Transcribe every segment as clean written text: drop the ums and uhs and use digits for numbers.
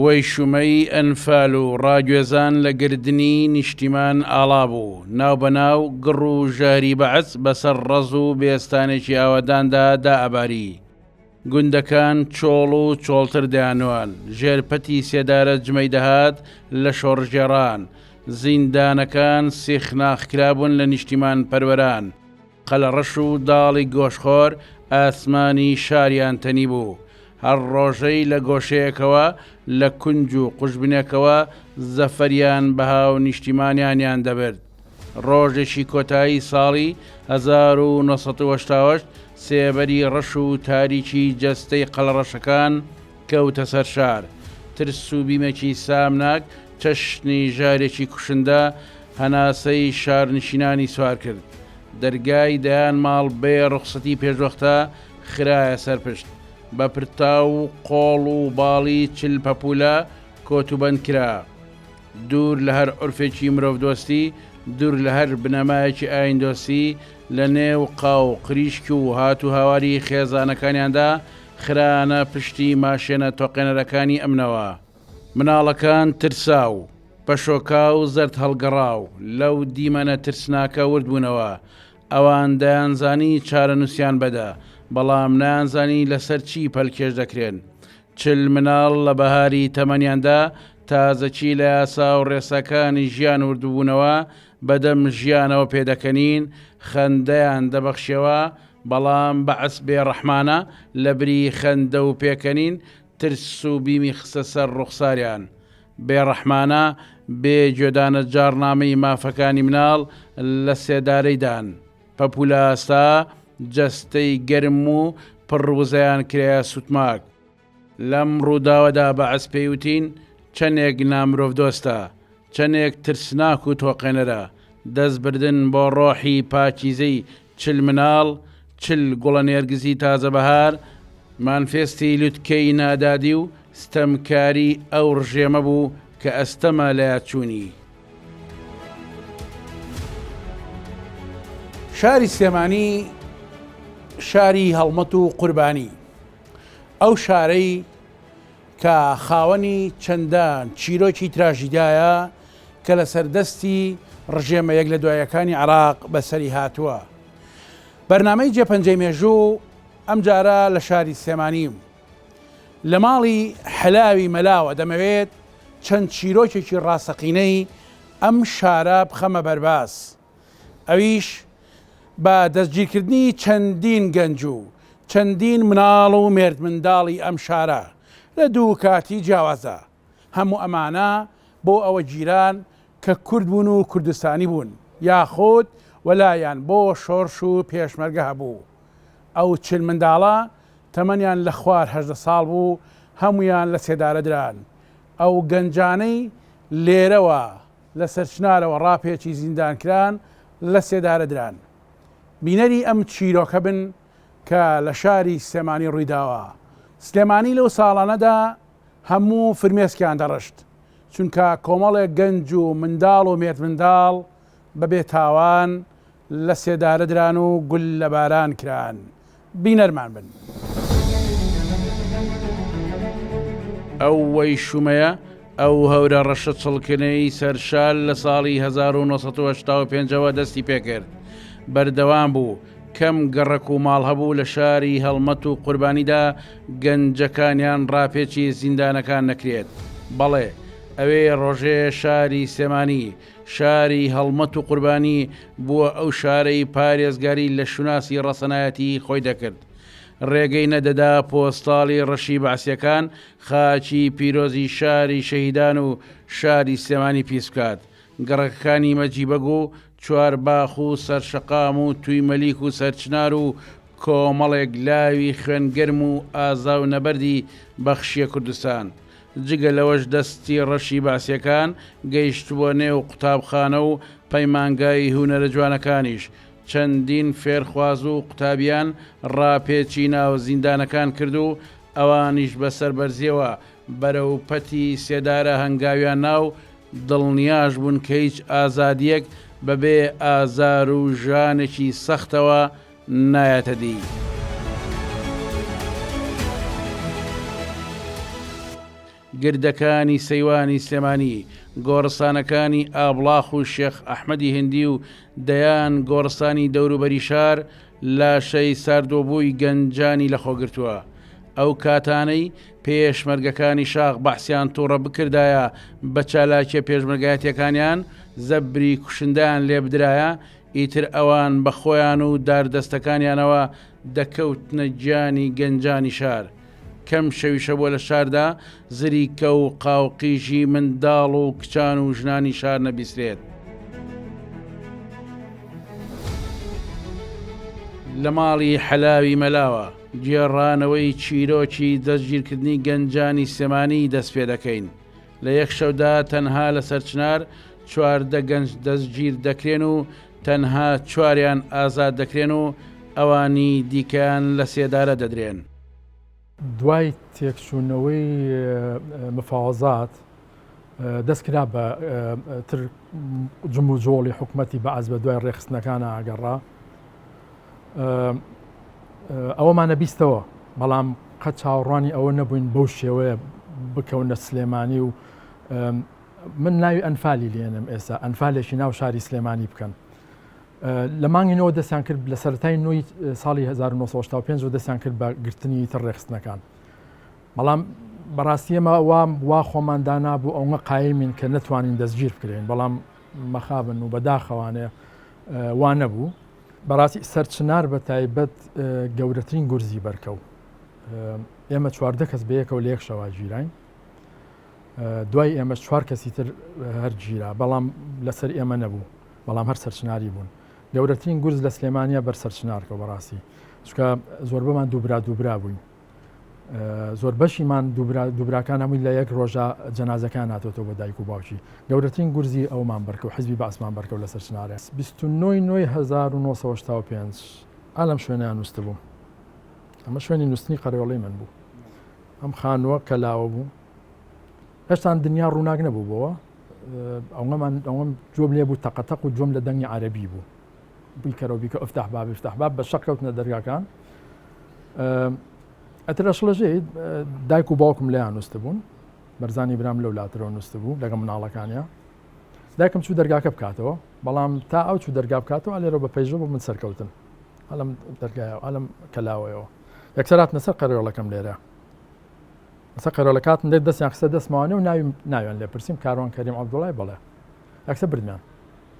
وەیشومەی ئەنفال و ڕاگوێزان لە گردنی نیشتیمان ئاڵا بوو، ناو بە ناو گڕ و ژەهری بەعس بەسەر ڕەز و بێستانێکی ئاوەداندا دائەباری. گوندەکان چۆڵ و چۆڵتر دەیانوان، ژێر پەتی سێدارە جمەی دەهات لە شۆڕشگێڕان، زیندانەکان سیخناخ کرابوون لە نیشتیمان پەروەران، قەلەڕەش و داڵی گۆشتخۆر ئاسمانی شاریان تەنیبوو، هەر ڕۆژەی لە گۆشەیەکەوە، لە کونج و قوژبنێکەوە زەفەریان بە هاونیشتیمانیانیان دەبرد. ڕۆژێکی کۆتایی ساڵی 1988 سێبەری ڕەش و تاریکی جەستەی قەلەڕەشەکان کەوتە سەر شار. ترس و بیمێکی سامناک چەشنی ژارێکی کوشندە هەناسەی شارنشینانی سوار کرد. دەرگای دەیان ماڵ بێ ڕوخسەتی پێشوەختە خرایە سەر پشت. بە پرتاو و قۆڵ و باڵی چل پەپوولە کۆتوبەند کرا. دوور لە هەر عورفێکی مرۆڤدۆستی، دوور لە هەر بنەمایەکی ئاییندۆستی، لە نێو قاو قریشک و هات و هاواری خێزانەکانیاندا خرانە پشتی ماشێنە تۆقێنەرەکانی ئەمنەوە. مناڵەکان ترساو، پەشۆکاو زەردهەڵگەڕاو لەو دیمەنە ترسناکە ورد بوونەوە. ئەوان دەیانزانی چارەنووسیان بەدە، بەڵام نەیانزانی لەسەر چی پەلکێش دەکرێن. چل مناڵ لە بەهاری تەمەنیاندا تازەکی لە یاسا و ڕێساکانی ژیان وردبوونەوە، بەدەم ژیانەوە پێدەکەنین، خەندەیان دەبەخشیەوە، بەڵام بەعس بێڕەحمانە لەبری خەندە و پێکەنین ترس و بیمی خستە سەر ڕوخساریان. بێڕەحمانە، بێ گوێدانە جاڕنامەی مافەکانی مناڵ لە سێدارەی دان. پەپوولە ئاسا جەستەی گەرم و پڕ وزەیان کرایە سوتماک. لەم ڕووداوەدا بەعس پێی وتین چەنێک نامرۆڤدۆستە، چەنێک ترسناک و تۆقێنەرە، دەست بردن بۆ ڕۆحی پاکیزەی چل مناڵ، چل گوڵە نێرگزی تازە بەهار، مانفێستی لوتکەی نادادی و ستەمکاری ئەو ڕژێمە بوو کە ئەستەمە لەیادچوونی. شاری سلێمانی شاری هەڵمەت و قوربانی، ئەو شارەی کە خاوەنی چەندان چیرۆکی تراژیدایە کە لەسەر دەستی ڕژێمە یەک لە دوایەکانی عێراق بەسەری هاتووە. بەرنامەی جێپەنجەی مێژوو ئەمجارە لە شاری سلێمانیم لە ماڵی حەلاوی مەلاوە دەمەوێت چەند چیرۆکێکی ڕاستەقینەی ئەم شارە بخەمە بەرباس ئەویش بە دەستگیرکردنی چەندین گەنج و چەندین مناڵ و مێردمنداڵی ئەم شارە لە دوو کاتی جیاوازدا هەموو ئەمانە بۆ ئەوە گیران کە کورد بوون و کوردستانی بوون یاخود وەلایان بۆ شۆرش و پێشمەرگە هەبوو ئەو چل منداڵە تەمەنیان لە خوار 18 ساڵ بوو هەموویان لە سێدارە دران ئەو گەنجانەی لێرەوە لە سەرچنارەوە ڕاپێچی زیندان کران لە سێدارە دران. بینەری ئەم چیرۆکە بن کە لە شاری سلێمانی ڕوویداوە. سلێمانی لەو ساڵانەدا هەموو فرمێسکیان دەڕشت، چونکە کۆمەڵێک گەنج و منداڵ و مێردمنداڵ بە بێ تاوان لە سێدارە دران و گوللەباران کران. بینەرمان بن. ئەو وەیشومەیە، ئەو هەورە ڕەشە چڵکنەی سەر شار لە ساڵی 1985 ەوە دەستی پێکرد، بەردەوام بوو، کەم گەڕەک و ماڵ هەبوو لە شاری هەڵمەت و قوربانیدا گەنجەکانیان ڕاپێچی زیندانەکان نەکرێت. بەڵێ، ئەوێ ڕۆژێ شاری سلێمانی، شاری هەڵمەت و قوربانی بووە ئەو شارەی پارێزگاری لە شوناسی ڕەسەنایەتیی خۆی دەکرد. ڕێگەی نەدەدا پۆستاڵی ڕەشی بەعسییەکان خاکی پیرۆزی شاری شەهیدان و شاری سلێمانی پیس بکات. گەڕەکەکانی مەجیبەگ و چوارباخ و سەرشەقام و توی مەلیک و سەرچنار و کۆمەڵێک لاوی خوێنگەرم و ئازا و نەبەردی بەخشییە کوردستان. جگە لەوەش دەستی ڕەشی بەعسیەکان گەیشتبووە نێو قوتابخانە و پەیمانگای هونەرە جوانەکانیش، چەندین فێرخواز و قوتابیان ڕاپێچی ناو زیندانەکان کرد و ئەوانیش بە سەربەرزیەوە بەرەو پەتی سێدارە هەنگاویان نا و دڵنیاش بوون کە هیچ ئازادیەک بەبێ ئازار و ژانێکی سەختەوە نایەتە دی. گردەکانی سەیوانی سلێمانی، گۆڕستانەکانی ئابڵاخ و شێخ ئەحمەدی هندی و دەیان گۆڕستانی دەوروبەری شار لاشەی ساردۆبووی گەنجانی لەخۆگرتووە. ئەو کاتانەی پێشمەرگەکانی شاخ بەعسیان توڕە بکردایە بە چالاکیە پێشمەرگایەتیەکانیان زەبری کوشندەیان لێبدرایە ئیتر ئەوان بە خۆیان و داردەستەکانیانەوە دەکەوتنە گیانی گەنجانی شار. کەم شەویشە بووە لە شاردا زریکە و قاوقیژی منداڵ و کچان و ژنانی شار نەبیسرێت. لە ماڵی حەلاوی مەلاوە گێڕانەوەی چیرۆکی دەستگیرکردنی گەنجانی سلێمانی دەست پێ دەکەین. لە یەک شەودا تەنها لە سەرچنار 14 گەنج دەستگیر دەکرێن و تەنها چواریان ئازاد دەکرێن و ئەوانی دیکەیان لە سێدارە دەدرێن. دوای تێکچوونەوەی مفاوەزات دەست کرا بە تر جموجۆڵی حکومەتی بەعس بە دوای ڕێکخستنەکانە ئاگەڕا ئەوەمانە بیستەوە بەڵام قەت چاوەڕوانی ئەوە نەبووین بەو شێوەیە بکەونە سلێمانی و من ناوی ئەنفالی لێنم ئێستا ئەنفالێکی ناو شاری سلێمانی بکەن لە مانگی نۆ دەستیان کرد لە سەرەتای نۆی ساڵی 1965 و دەستیان کرد بە گرتنی تر ڕێخستنەکان بەڵام بەڕاستی ئێمە وا وا خۆمان دانابوو ئەوە قایمین کە نەتوانین دەستگیر بکرێن بەڵام مەخابن و بەداخەوانێ وا نەبوو بەڕاستی سەرچنار بە تایبەت گەورەترین گورزی بەرکەو ئێمە 14 کەس بەیەکەوە لە یەک شەوا گیراین دوای ئێمە چوار کەسی تر هەر گیرا بەڵام لەسەر ئێمە نەبوو بەڵام هەر سەرچناری بوون گەورەترین گورز لە سلێمانیا بەر سەرچنارکە بەڕاستی چکە زۆربەمان دووبرا دووبرا بووین زۆر بەشیمان دووبراکان هەمووی لە یەک ڕۆژە جەنازەکان هاتۆتەوە بۆ دایک و باوکی گەورەترین گورزی ئەومان بەرکە و حزبی بەعسمان بەرکەوت لەسەر چنارێ 29 نۆی 1965 ئالەم شوێنیان نووست بوو ئەمە شوێنی نووسنی قەرێڵی من بوو ئەم خانووە کەلاوە بوو هێشتان دنیا ڕووناک نەبوو بۆوە ئەوەمان ئەوەم جۆم لێ بوو تەقەتەق و جۆم لە دەنگی عەربی بوو بیکەرەوە بیکە افتح باب افتح باب بە شەق کەوتنە دەرگاکان ئەتر ئەشڵەژێ دایک و باوکم لێیان نووست بوون بەرزانی برام لەو لاترەوە نووست بوو لەگە مناڵەکانە دایکم چوو دەرگاکە بکاتەوە بەڵام تا ئەو چوو دەرگا بکاتەوە لێرە بە پەیژە بۆ من سەرکەوتن ئەلم دەرگایەوە ئەلم کەلاوەیەوە یەکسەرات نەسەر قەرێڵەکەم لێرە لەسەر قەرۆلەکاتم دێت دەستیان خستە دەستمەوانێ و ناوی ناویان لێ پرسیم کاروان کەریم عەبدوڵای بەڵێ یەکسەر بردمیان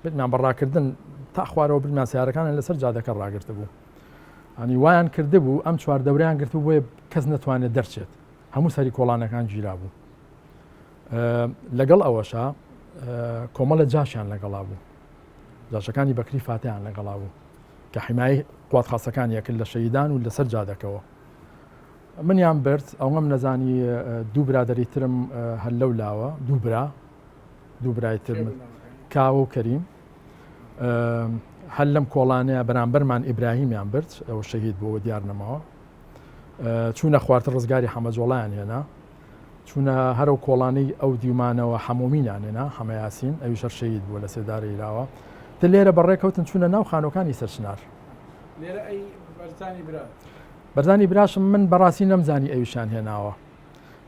بردمیان بە ڕاکردن تا خوارەوە بردمیان سیارەکانیان لەسەر جادەکە ڕاگرتبوو ئەنی وایان کردبوو ئەم چوار دەوریان گرتبوو بۆیە کەس نەتوانێت دەرچێت هەموو سەری کۆڵانەکان گیرا بوو لەگەڵ ئەوەشا کۆمەڵە جاشیان لەگەڵا بوو جاشەکانی بەکری فاتیان لەگەڵا بوو کە حمای قوات خاصەکان یەکرد لە شەیدان و لەسەر جادەکەەوە منیان برد ئەوەم نەزانی دوو برادری ترم هەر لەو لاوە دوو برا دوو برای ترم کاوە و کەریم هەر لەم کۆڵانەیە بەرامبەرمان ئیبراهیمیان برد ئەو شەهید بۆ دیار نەماوە چوونە خوارتر ڕزگاری حەمەجۆڵیان هێنا چوونە هەرو کۆڵانەی ئەو دیومانەوە حەمۆمینیان هێنا حەمەیاسین ئەوی شەر شەهید بووە لە سێدارە ئیراوە تر لێرە بەڕێکەوتن چوونە ناو خانۆکانی سەرچنار لێرە ئەی بەرزانی برا بەرزانی براشم من بەڕاستی نەمزانی ئەویشان هێناوە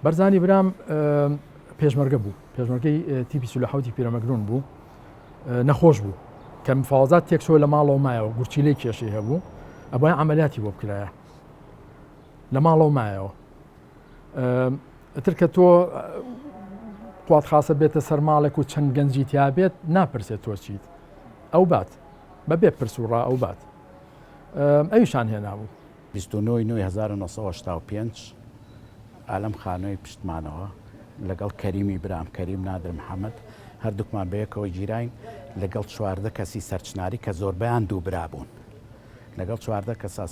بەرزانی برام پێشمەرگە بوو پێشمەرگەی تیپی سولە حوتی پیرەمەگرون بوو نەخۆش بوو کە مفاوەزات تێکچوە لە ماڵەوە مایەوە گورچیلەی کێشەی هەبوو ئەبای عملیاتی بۆ بکرایە لە ماڵەوە مایەوە ئەتر کە تۆ قوات خاصە بێتە سەر ماڵێک و چەند گەنجی تیابێت ناپرسێت تۆ چیت ئەو بات بەبێ پرس و ڕا ئەو بات ئەویشان هێنابوو. 29 ی نۆی 1985 ئالەم خانۆی پشتمانەوە لەگەڵ کەریمی برام، کەریم نادر محەمەد، هەردووکمان بەیەکەوە گیراین لەگەڵ 14 کەسی سەرچناری کە زۆربەیان دوو برا بوون لەگەڵ 14 کەسە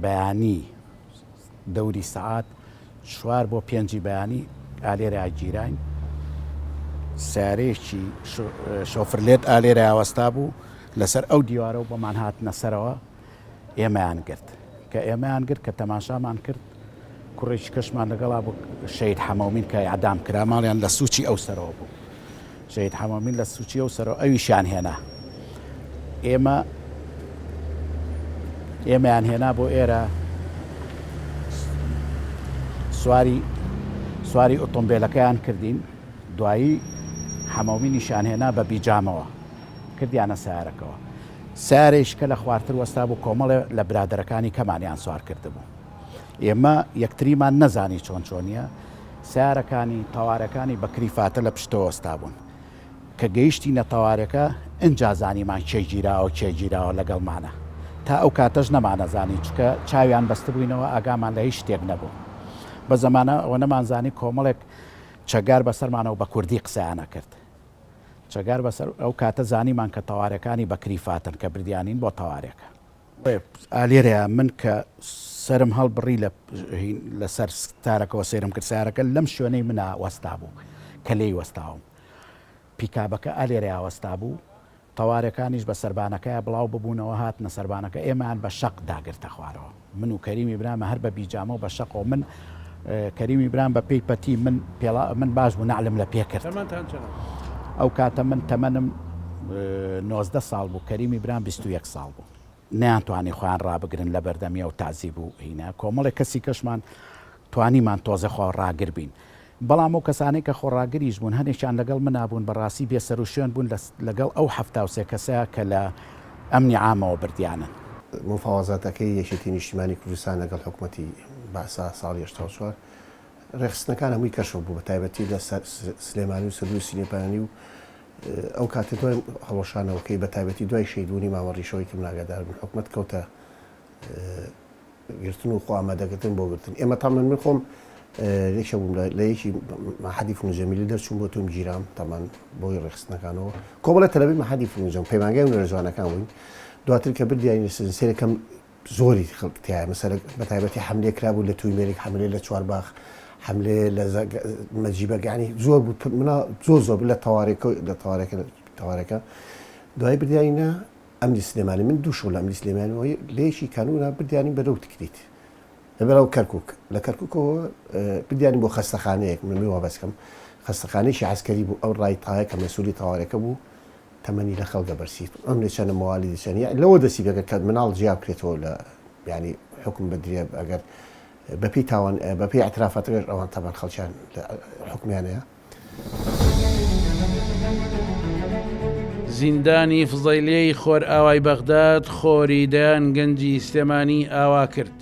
بەیانی دەوری سەعات چوار بۆ پێنجی بەیانی ئالێرا گیراین سیارەیەکی شۆفرلێت ئالێرا وەستا بوو لەسەر ئەو دیوارە و بۆمان هاتنە سەرەوە ئێمەیان گرت کە ئێمەیان گرت کە تەماشامان کرد کوڕێکی کەشمان لەگەڵا بوو شەید حەمەومین کە ئەدام کرا ماڵیان لە سوچی ئەو سەرەوە بوو شەهید حەمەمین لە سوچی ئەو سەرەوە ئەویشیان هێنا ئێمە ئێمەیان هێنا بۆ ئێرە سواری سواری ئۆتۆمبێلەکەیان کردین، دوایی حەمەومینیشیان هێنا بە بیجامەوە کردیانە سەیارەکەوە. سەیارەیش کە لە خوارتر وەستابوو کۆمەڵێ لە برادەرەکانی کەمانیان سوار کردبوو. ئێمە یەکتریمان نەزانی چۆن چۆنیە، سەیارەکانی، تەوارەکانی بەکری فاتە لە پشتەوە وەستابوون. کە گەیشتینە تەوارەکە ئنجا زانیمان کێ گیراوە کێ گیراوە لەگەڵمانە. تا ئەو کاتەش نەمانەزانی چونکە چاویان بەستبووینەوە ئاگامان لە هیچ شتێک نەبوو. بە زەمانە ئەوە نەمانزانی کۆمەڵێک چەگار بەسەرمانەوە بە کوردی قسەیان ئەکرد. چەگار بەسەر ئەو کاتە زانیمان کە تەوارەکانی بەکری فاتن کە بردیانین بۆ تەوارێکە. ئا لێرەیا من کە سەرم هەڵبڕی لە لەسەر ستارەکەوە سەیرم کرد سەیارەکە لەم شوێنەی منا وەستابوو کە لێی وەستاوم. پیکابەکە ئا لێرەیا وەستابوو، تەوارەکانیش بە سەربانەکەیا بڵاو ببوونەوە هاتنە سەربانەکە ئێمەیان بە شەق داگرتە خوارەوە. من و کەریمی برام هەر بە بیجامە و بە شەقەوە من کەریمی برام بە پێی پەتی من پێڵا من باش بوو نەعلم لە پێ کرد. تەمەنتان چەنە؟ ئەو کاتە من تەمەنم 19 ساڵ بوو کەریمی برام 21 ساڵ بوو. نەیانتوانی خۆیان ڕابگرن لە بەردەمی ئەو تەعزیب و هینە، کۆمەڵێک کەسی کەشمان توانیمان تۆزێ خۆ ڕاگر بین. بەڵام ئەو کەسانەی کە خۆڕاگریش بوون هەنێکیان لەگەڵ منا بوون بەڕاستی بێ سەروشوێن بوون لەگەڵ ئەو 73 کەسە کە لە ئەمنی عامەوە بردیانن. مفاوەزاتەکەی یەکێتی نیشتیمانی کوردستان لەگەڵ حکومەتی بەعسا ساڵی 84 ڕێکخستنەکان هەمووی کەشف بوو بە تایبەتی لە سلێمانی و سەرووی سلێمانی و ئەو کاتە دوای هەڵوەشانەوەکەی بە تایبەتی دوای شەهیدبوونی مامە ڕیشەوەی کە من ئاگادار بووم حکومەت کەوتە گرتن و خۆ ئامادەکردن بۆ گرتن ئێمە تامان من خۆم یەکێ بووم لە یەکی مەحەدی فنون جەمیلی دەرچووم بۆ تۆم گیرام تامان بۆی ڕێکخستنەکانەوە کۆمەڵە تەلەبەی مەحەدی فنون جەم پەیمانگای هونەرە جوانەکان بووین دواتر کە بردیانین سێرەکەم زۆری خەڵک تایە مەسەلە بە تایبەتی حەملێ کرابوو لە تویمێرێک حەملێ لە چوارباخ حەملێ لە مەجیبەک یعنی زۆر بوو منا زۆر زۆر لە تەوارێکە لە تەوارەکە تەوارەکە دوای بردیانینە ئەمنی سلێمانی من دوو شەو لە ئەمنی سلێمانەوە لە یەکی کانونا بردیانین بەرەو تکریت بەرەو کەرکک لە کەرککەوە بردیانین بۆ خەستەخانەیەک من وا بەسکەم خەستەخانەیەکی عەسکەری بوو ئەو ڕای تایە کە مەسولی تەوارەکە بوو تەمەنی لە خەڵگە بەرسیت عومرێ چەنە موالیدی چەنە یانی لەوە دەستی پێکرد کە مناڵ جیا بکرێتەوە لە یانی حوکم بدرێ ئەگەر بەپێی تاوان بەپێی ئیعترافاتەکەش ئەوان تەبعەن خەڵکیان حوکمیان هەیە. زیندانی فزەیلیەی خۆرئاوای بەغداد خۆری دەیان گەنجی سلێمانی ئاوا کرد،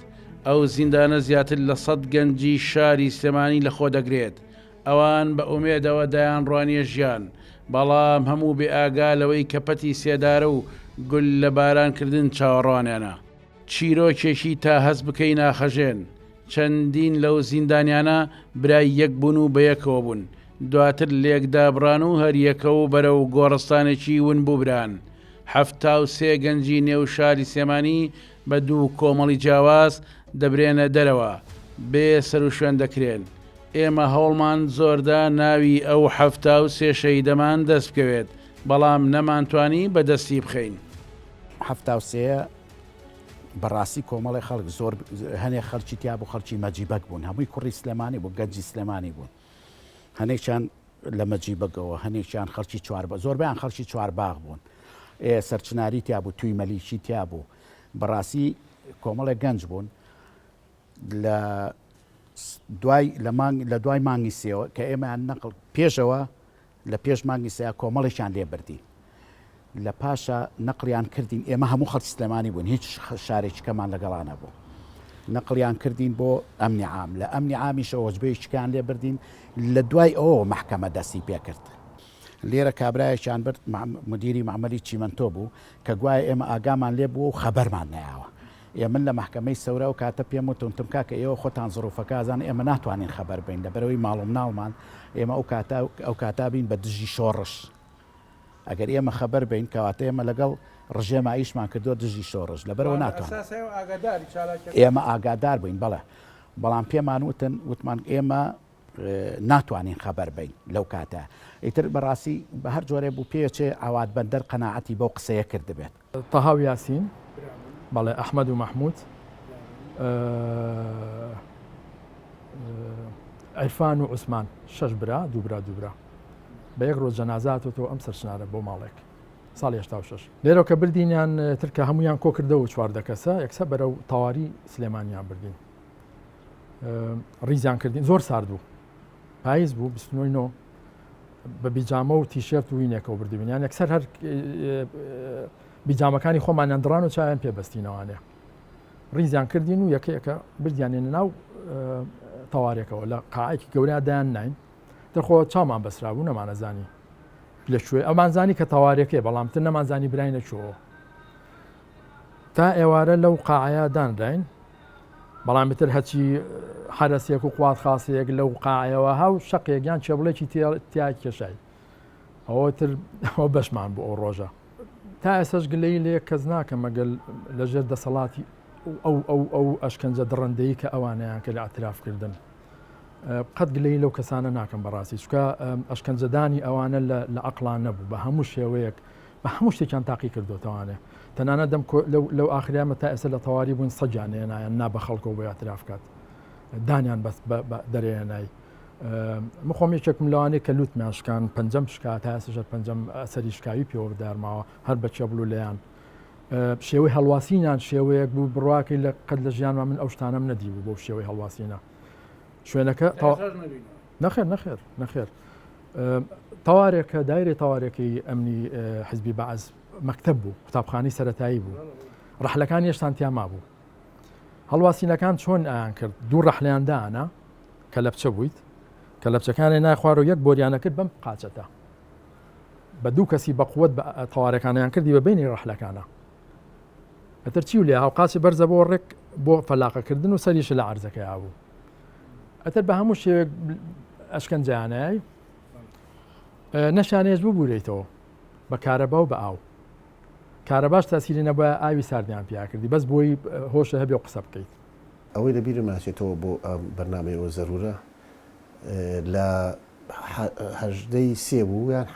ئەو زیندانە زیاتر لە سەد گەنجی شاری سلێمانی لەخۆ دەگرێت، ئەوان بە ئومێدەوە دەیانڕوانیە ژیان، بەڵام هەموو بێ ئاگا لەوەی کە پەتی سێدارە و گوللە باران کردن چاوەڕوانیانە. چیرۆکێکی تا هەست بکەی ناخهەژێن. چەندین لەو زیندانیانە برای یەک بوون و بەیەکەوە بوون، دواتر لێک دابڕان و هەریەکە و بەرەو گۆڕستانێکی ونبوو بران. 73 گەنجی نێو شاری سلێمانی بە دوو کۆمەڵی جیاواز دەبرێنە دەرەوە، بێ سەروشوێن دەکرێن. ئێمە هەوڵمان زۆردا ناوی ئەو 73 شەهیدەمان دەست بکەوێت، بەڵام نەمانتوانی بەدەستی بخەین. 73 بەڕاستی کۆمەڵی خەڵک زۆر هەنێ خەڵکی تیا بوو خەڵکی مەجیبەک بوون هەمووی کوڕی سلێمانی بوو گەنجی سلێمانی بوون هەنێکیان لە مەجیبەگەوە هەنێکیان خەڵکی چوار بە زۆربیان خەڵکی چوارباغ بوون سەرچناری تیا بوو توی مەلیکی تیا بوو بەڕاستی کۆمەڵێک گەنج بوون لە دوای لە مانگ لە دوای مانگی سێوە کە ئێمەیان نەقل پێشەوە لە پێش مانگی سیا کۆمەڵێکیان لێ بردین لە پاشا نەقلیان کردین ئێمە هەموو خەڵکی سلێمانی بوون هیچ شارێکی کەمان لەگەڵانە بوو نەقلیان کردین بۆ ئەمنی عام لە ئەمنی عامیشەوە وەجبەیەکیان لێ بردین لە دوای ئەوە مەحکەمە دەستی پێکرد لێرە کابرایەکیان برد مدیری مەعمەلی چیمەنتۆ بوو کە گوایە ئێمە ئاگامان لێ بووە و خەبەرمان نەیاوە ئێ من لە مەحکەمەی سەورە ئەو کاتە پێم وتن وتم کاکە ئێوە خۆتان زڕوفەکە ئەزانن ئێمە ناتوانین خەبەر بین لەبەرئەوەی ماڵ و مناڵمان ئێمە ئەو کاتە ئەو کاتە بین بە دژی شۆڕش ئەگەر ئێمە خەبەر بین کەواتە ئێمە لەگەڵ ڕژێما ئیشمان کردووە دژی شۆڕش لەبەرەوە ناتوان ئێمە ئاگادار بووین بەڵێ بەڵام پێمان وتن وتمان ئێمە ناتوانین خەبەر بین لەو کاتە ئیتر بەڕاستی بە هەر جۆرێ بوو پێچێ ئاوات بەندەر قەناعەتی بەو قسەیە کردبێت. تەها و یاسین، بەڵێ ئەحمەد و مەحموود، عیرفان و عوسمان، شەش برا، دوو برا، دوو برا. بە یەک ڕۆژ جەنازە هاتۆتەوە ئەم سەرچنارە بۆ ماڵێک. ساڵی 86. لێرەوە کە بردینیان تر کە هەموویان کۆ کردەوە 14 کەسە، یەکسەر بەرەو تەواری سلێمانیان بردین. ڕیزیان کردین، زۆر سارد بوو. پاییز بوو 29 نۆ بە بیجامە و تیشێرت و وینێکەوە بردبین یان یەکسەر هەر بیجامەکانی خۆمانیان دڕان و چاویان پێ بەستینەوانێ ڕیزیان کردین و یەکە یەکە بردیانێنە ناو تەوارێکەوە لە قاعێکی گەورە دایان ناین دەخۆ چاومان بەسرا بوو نەمانەزانی لە کوێ ئەمانزانی کە تەوارێکەیە بەڵام تر نەمانزانی براینە کوێوە تا ئێوارە لەو قاعەیە دانراین بەڵام تر هەچی حەرەسێک و قوات خاصەیەک لەو قاعەیەوە هاو شەقێک یان چێبڵێکی تیا کێشای ئەوە تر ئەوە بەشمان بوو ئەو ڕۆژە تا ئێستاش گلەیی لە یەک کەس ناکەم مەگەر لەژێر دەسەڵاتی ئەو ئەو ئەو ئەشکەنجە دڕندەی کە ئەوانەیان کرد اعتراف کردن قەت گلەیی لەو کەسانە ناکەم بەڕاستی چکە ئەشکەنجەدانی ئەوانە لە عقلان نەبوو بە هەموو شێوەیەک بە هەموو شتێکیان تاقی کردوتەوانێ تەنانە دەم لەو ئاخریامە تا ئێستا لە تەواری بوون سەگیان نێنایان نا بە خەڵکەوە بۆ اعتراف کات دانیان بەس دەرێنای من خۆم یەکێکم لەوانەیە کە لوتمیان شکان پەنجەم شکا تا ئێستاش هەر پەنجەم ئەسەری شکاوی پێوە دارماوە هەر بە کێبڵ و لێیان شێوەی هەڵواسینیان شێوەیەک بوو بڕواکەی لە قەت لە ژیانما من ئەو شتانەم نەدیبوو بەو شێوەی هەڵواسینە شوێنەکە نەخێر نەخێر نەخێر تەوارێکە دایرێ تەوارێکی ئەمنی حزبی بەعس مەکتب بوو قوتابخانی سەتایی بوو ڕەحلەکان هێشتان تیا مابوو هەڵواسینەکان چۆن ئایان کرد دوو ڕەحلیان دانا کەلەپچە بوویت کەلەپچەکانی نای خوار و یەک بۆریانە کرد بەم قاچەتە بە دوو کەسی بەقوت بە تەوارەکانیان کردی بە بینی ڕەحلەکانە ئەتر چی و لێ هاوقاچی بەرزە بۆ ڕێک بۆ فەلاقەکردن و سەریش لە عرزەکەی بوو ئەتر بە هەموو شێوێک ئەشکەنجانای نەشانێش ببوورێتەوە بە کارەبا و بە ئاو کارەباش تاسیری نەبووە ئاوی ساردیان پیاکردی بەس بۆی هۆشە هەبێ و قسە بکەیت ئەوەی لە بیرم ناچێتەوە بۆ ئەم بەرنامەی ئەوە زەرورە لە هەژدەی سێ بوو یان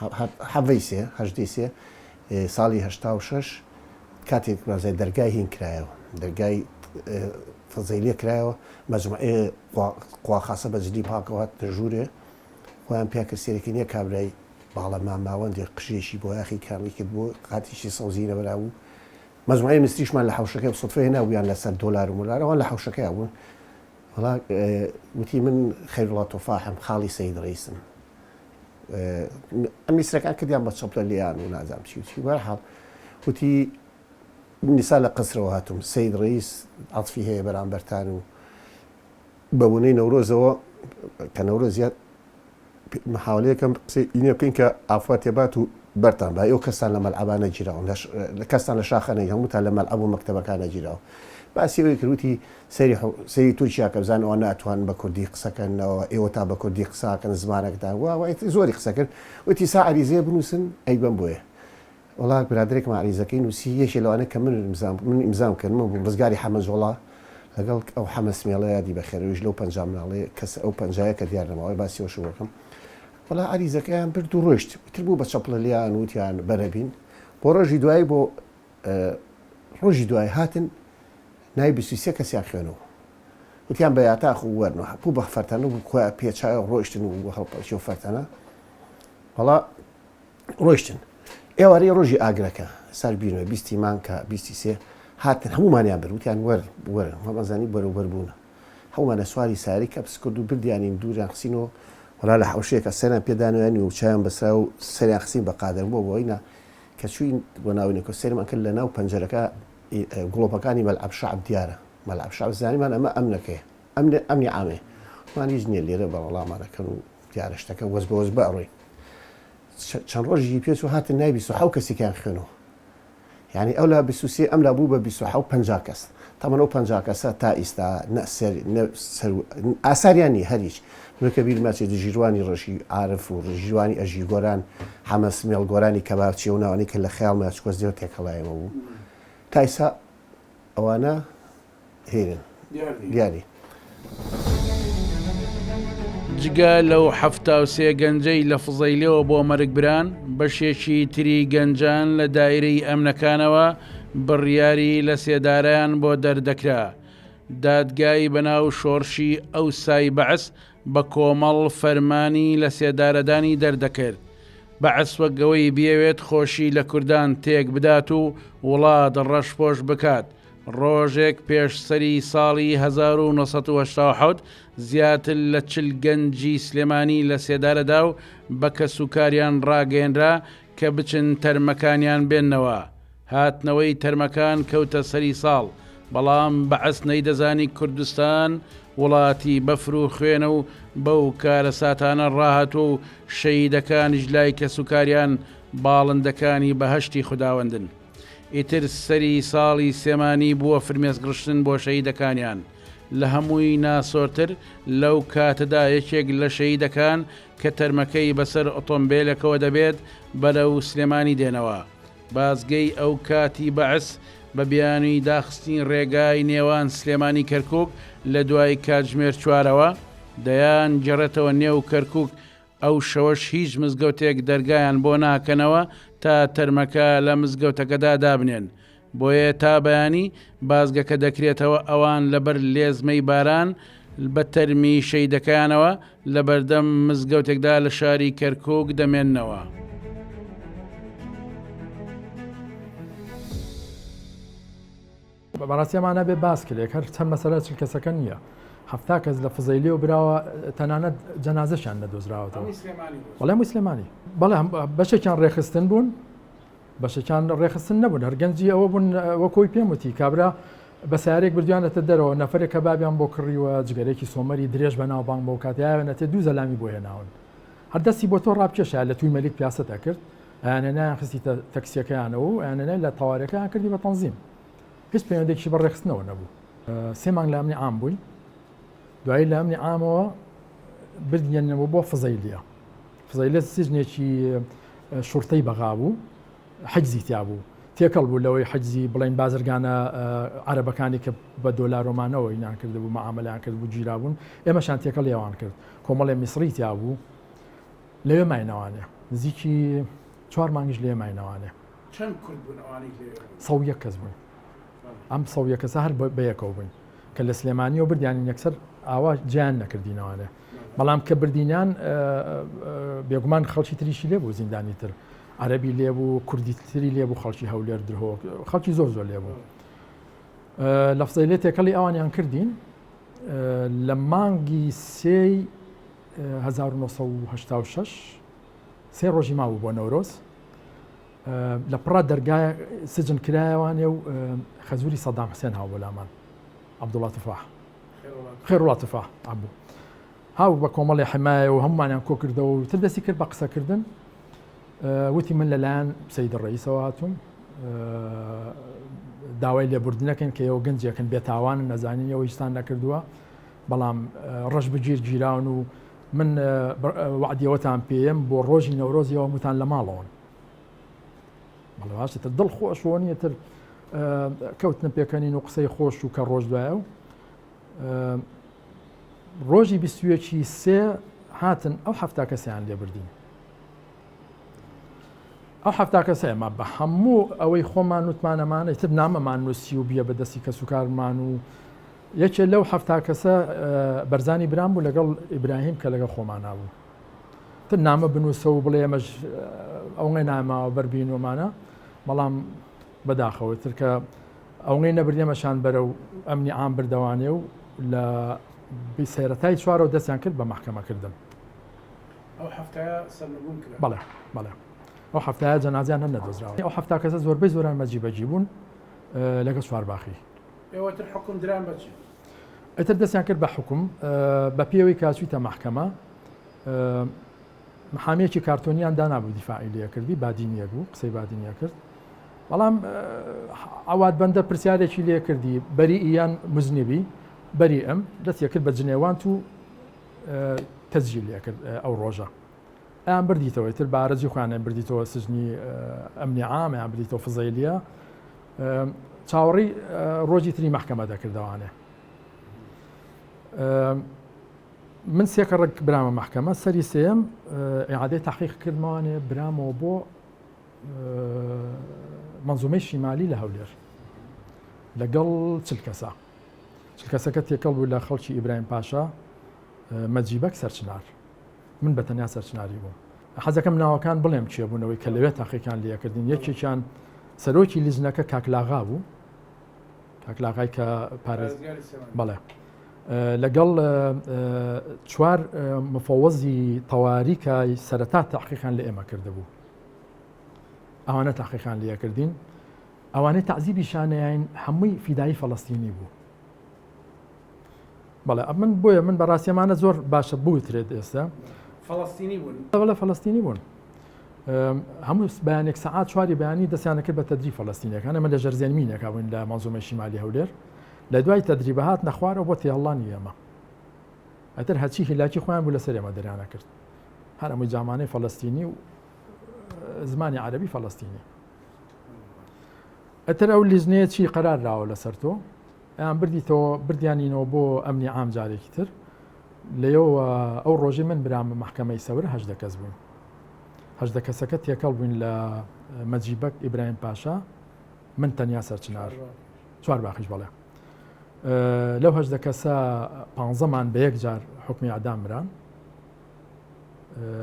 حەڤەی سێ هەژدەی سێ ساڵی 86 کاتێک بازای دەرگای هین کرایەوە دەرگای فەزەیلێ کرایەوە مەجموعێ قواخاسە بە جلی پاکەوە هاتنە ژوورێ خۆیان پیا کرد سێرەکی نییە کابرای باڵە مامناوەندێ قژێکی بۆیاخی کامی کرد بۆ قاتیشی سەوزی لەبەرا بوو مەجموعەی میسریشمان لە حەوشەکەی سوتفە هێنابوویان لەسەر دۆلار و مۆلار ئەوان لە حەوشەکەیا بوون وەڵا وتی من خەیروڵا تۆفاحم خاڵی سەید ڕەئیسم ئەم میسرەکان کردیان بە چەپلە لێیان و نازانم چی و چی بەرحاڵ وتی نیسا لە قەسرەوە هاتووم سەید ڕەئیس عەتفی هەیە بەرامبەرتان و بە بۆنەی نەورۆزەوە کە نەورۆزیە محاولەیەکەم قسەی ئینە بکەین کە ئافوا تێبات و بەرتان با ئێوە کەستان لە مەلعەبا نەگیراون لە کەستان لە شاخە نەگیراون هەمووتان لە مەلعەب و مەکتەبەکان نەگیراون باسی ئەوەی کرد وتی سەیری سەیری تورکیا کە بزانن ئەوان ناتوانن بە کوردی قسەکەنەوە ئێوە تا بە کوردی قساکەن زمانەکەتان وا وا زۆری قسە کرد وتی سا عەریزەیە بنووسن ئەیبەم بۆیە وەڵا برادەرێکم عەریزەکەی نووسی یەکێ لەوانە کە من ئیمزام من ئیمزام کرد من بووم ڕزگاری حەمە جۆڵا لەگەڵ ئەو حەمە سمێڵە یادی بەخێر ئەویش لەو 50 مناڵەیە کەس ئەو پەنجایە کە دیار نەماوە باسی ئەوشم بکەم وەڵا عەریزەکەیان برد و ڕۆیشت ئیتر بوو بە چەپڵە لێیان وتیان بەرەبین بۆ ڕۆژی دوایی بۆ ڕۆژی دوای هاتن ناوی 23 کەسیان خوێنەوە وتیان بە یاتاخ و وەرن و بوو بە فەرتەنە و خۆیان پێچایە و ڕۆیشتن و هەڵپەرچی و فەرتەنە وەڵا ڕۆیشتن. ئێوارەی ڕۆژی ئاگرەکە، سار بیرمە، بیستی مانگ کە بیستی سێ، هاتن هەموومانیان برد، وتیان وەرن، وەرن، وامانزانی بەرەو بەر بوونە. هەموومانیان سواری سەیارەی کەپس کرد و بردیانین، دووریان خستینەوە، وەڵا لە حەوشەیەکا سەریان پێ دانایین و چاویان بەسرا و سەریان خستین بە قادرم بۆ بۆ ئینا کە چووین بۆ ناوینەکە سەیرمان کرد لە ناو پەنجەرەکە گڵۆپەکانی مەلعەب شەعب دیارە، مەلعەب شەعب زانیمان ئەمە ئەمنەکەیە، ئەمن ئەمنی عامەیە. وتمان هیچ نییە لێرە بەڕەڵامان ئەکەن و دیارە شتەکە وەز بە وەز بئەڕۆین. چەند ڕۆژێکی پێ چوو هاتن ناوی 27 کەسێکیان خوێنەوە یعنی ئەو لا 23 ئەم لا بوو بە 27 50 کەس تەمەن ئەو 50 کەسە تا ئیستا نە سەر نە سەر ئاساریان نییە هەر هیچ من کە بیرم ناچێت ژیروانی ڕەشی عارف و ژیروانی ئەژی گۆران حەمە سمێڵ گۆرانی کەبابچی و ناوانەی کە لە خەیاڵما چکۆس دێو تێکەڵایەمە بوو تا ئیستا ئەوانە هێرن دیاری. جگە لەو 73 گەنجەی لە فزەیلەوە بۆ مەرگ بران، بەشێکی تری گەنجان لە دایرەی ئەمنەکانەوە بڕیاری لە سێدارەیان بۆ دەردەکرا. دادگای بەناو شۆڕشی ئەوسای بەعس بە کۆمەڵ فەرمانی لە سێدارەدانی دەردەکرد. بەعس وەک ئەوەی بیەوێت خۆشی لە کوردان تێک بدات و وڵات ڕەشپۆش بکات. ڕۆژێک پێش سەری ساڵی 1970 زیاتر لە 40 گەنجی سلێمانی لە سێدارەدا و بە کەسوکاریان ڕاگەیەنرا کە بچن تەرمەکانیان بێننەوە. هاتنەوەی تەرمەکان کەوتە سەری ساڵ، بەڵام بەعس نەیدەزانی کوردستان وڵاتی بەفر و خوێنە و بەو کارەساتانە ڕاهاتووە و شەهیدەکانیش لای کەسوکاریان باڵندەکانی بەهەشتی خوداوەندن. ئیتر سەری ساڵی سێمانی بووە فرمێسکڕشتن بۆ شەهیدەکانیان. لە هەمووی ناسۆرتر لەو کاتەدا یەکێک لە شەهیدەکان کە تەرمەکەی بەسەر ئۆتۆمبێلێکەوە دەبێت بەرەو سلێمانی دێنەوە. بازگەی ئەو کاتی بەعس بە بیانووی داخستنی ڕێگای نێوان سلێمانی کەرکوک لە دوای کاتژمێر چوارەوە دەیان گەڕێتەوە نێو کەرکوک ئەو شەوەش هیچ مزگەوتێک دەرگایان بۆ ناکەنەوە تا تەرمەکە لە مزگەوتەکەدا دابنێن بۆیە تا بەیانی بازگەکە دەکرێتەوە ئەوان لەبەر لێزمەی باران بە تەرمی شەیدەکەیانەوە لەبەردەم مزگەوتێکدا لە شاری کەرکوک دەمێننەوە. بەڕاستی ئەمانە بێ باس کرێک هەر چەند مەسەلە چل کەسەکە نییە حەفتا کەس لە فزەیلیەوە براوە تەنانەت جەنازەشیان نەدۆزراوەتەوە بەڵێ هەمووی سلێمانی بەڵێ بەشێکیان ڕێکخستن بوون بەشێکیان ڕێکخستن نەبوون هەر گەنجی ئەوە بوون وەکۆی پێم وتی کابرا بە سیارێک بردویانەتە دەرەوە نەفرێک کە بابیان بۆ کڕیوە جگەرێکی سۆمەری درێژ بە ناو بانگ بۆ کاتیاوێنەتێ دوو زەلامی بۆ هێناون هەر دەستی بۆ تۆ ڕابکێشە لە توی مەلیک پیاسە دەکرد ئەیانێنایان خستیتە تەکسیەکەیانەوە و ئەیانێنای لە تەوارەکەیان کردی بە تەنزیم هیچ پەیوەندێکی بە ڕێکخستنەوە نەبوو سێ مانگ لە ئەمنی عام بووین دوایی لە ئەمنی عامەوە بردیانەوە بۆ فزەیلیە فزەیلە سجنێکی شورتەی بەغا بوو حجزی تیا بوو تێکەڵ بوو لەوەی حجزی بڵین بازرگانە عەرەبەکانی کە بە دۆلارۆمانەوە ئینان کردبوو معاملیان کرد بوو گیرابوون ئێمەشان تێکەڵ ئەوان کرد کۆمەڵێ میسری تیا بوو لەوێ ماینەوانێ نزیکی چوار مانگیش لێ ماینەوانێ. چەند کورد بوون ئەوانەی لەوێ بوون؟ 101 کەس بووین. ئەم 101 کەسە هەر بەیەکەوە بووین کە لە سلێمانیەوە بردیانین یەکسەر ئاوا جیان نەکردینەوانێ بەڵام کە بردینیان بێگومان خەڵکی تریشی لێ بوو زیندانی تر عەربی لێ بوو کوردی تری لێ بوو خەڵکی هەولێر درهۆک خەڵکی زۆر زۆر لێ بوو لە فزەیلێ تێکەڵی ئەوانیان کردین لە مانگی سێی 1986 سێ ڕۆژی مابوو بۆ نەورۆز لە پڕا دەرگای سجن کرایەوانێ و خەزوری سەدام حسێن هاو بۆ لامان عەبدوڵا تفاح خێروڵا تفاح عەبوو هاو بە کۆمەڵی حمایە و هەمومانیان کۆ کردەوە و تر دەستی کرد بە قسەکردن وتی من لەلایەن سید ڕئیسەوە هاتووم داوای لێبوردنەکەن کە ئێوە گەنجێکن بێتاوانن نەزانین ئێوە هیچتان نەکردووە بەڵام ڕەش بگیر گیراون و من وەعدی ئەوەتان پێیەم بۆ ڕۆژی نەورۆز ئێوە هەمووتان لە ماڵەوەن بەڵێ باشە تر دڵ خۆش وە نییە تر کەوتنە پێکەنین و قسەی خۆش و کە ڕۆژ دوایە و ڕۆژی بیستویەکی سێ هاتن ئەو هەفتا کەسیان لێبردین ئەو هەفتا کەسە ئێمە بە هەموو ئەوەی خۆمان وتمانەمانە تر نامەمان نووسی و بیە بە دەستی کەسوکارمان و یەکێ لەو حەفتا کەسە بەرزانی برام بوو لەگەڵ ئیبراهیم کە لەگەڵ خۆمانا بوو تر نامە بنووسە و بڵێ ئێمەش ئەوەی ناماوە بەربینومانە بەڵام بەداخەوە تر کە ئەوەی نەبردێمەشان بەرە و ئەمنی عام بردەوانێ و لە سەرەتای چوارەوە دەستیان کرد بە مەحکەمەکردن ئەو هەفتایە سەرنگوم کرا بەڵێ بەڵێ ئەو هەفتایە جەنازیان هەر نەدۆزراوە ئەو هەفتا کەسە زۆربەی زۆران مەجیبەجی بوون لەگەڵ چوارباخی ئێوە تر حوکم دران بە چی؟ ئیتر دەستیان کرد بە حوکم بە پێوەی کە چوویتە مەحکەمە محامیەکی کارتۆنیان دانابوو دیفاعی لێ کردی بادینیەک بوو قسەی بادینیە کرد بەڵام عواد بەندە پرسیارێکی لێ کردی بەری یان مزنیبی بەری ئەم دەستی کرد بە جنێوانت و تەزیل لێ کرد ئەو ڕۆژە ئەیان بردیتەوە ئیتر بارەجی خۆیان بردیتەوە سجنی ئەمنی عام یان بردیتەوە فزەیلیە چاوەڕێی ڕۆژی تری مەحکەمە دەکردەوانێ من سێکە ڕێک برامە مەحکەمە سەری سێم ئیعادەی تحقیق کردمەوانێ برامەوە بۆ منزومەی شیمالی لە هەولێر لەگەڵ چل کەسە چل کەسەکە تێکەڵ بوو لە خەڵکی ئیبراهیم پاشا مەجیبەک سەرچنار من بە تەنیا سەرچناری بووم. حەزەکەم ناوەکان بڵێم کێ بوون ئەوەی کە لەوێ تاقیکان لێکردین یەکێکیان سەرۆکی لیژنەکە کاک لاغا بوو. کاکلاغای کە پارێز بەڵێ لەگەڵ چوار مفەوەزی تەواریکە سەرەتا تاقیقان لە ئێمە کردبوو ئەوانە تاقیقان لەکردین ئەوانەی تەعزیبی شانەیان هەمووی فیدایی فەڵەستینی بوو بەڵێ من بۆیە من بەڕاستیمانە زۆر باشە بوترێت ئێستا فەڵەستینی بوون بەڵێ فەڵەستینی بوون هەموو بەیانێک سەعات چواری بەیانی دەستیانە کرد بە تەدریب فەلەستینەکان ئەمە لە ژەرزێنمینێکا بووین لە مەنزومەی شیمالی هەولێر لە دوای تەدریبە هات نەخوارەوە بۆ تێهەڵانی ئێمە ئەتر هەرچی هیلاکی خۆیان بوو لەسەر ئێمە دەریانە کرد هەر ئەمەی جامانەی فەلەستینی و زمانی عەربی فەلەستینی ئەتر ئەو لیژنەیە چی قەرار راوە لەسەر تۆ ئەیان بردیتەوە بردیانینەوە بۆ ئەمنی عام جارێکی تر لەیەوە ئەو ڕۆژی من برام بە مەحکەمەی سەورە 18 کەس بووین 18 کەسەکە تێکەڵ بووین لە مەجیبەک ئیبراهیم پاشا من تەنیا سەرچنار چوار باخیش بەڵێ لەو 18 کەسە پانزەمان بە یەک جار حکمی ئەدام مران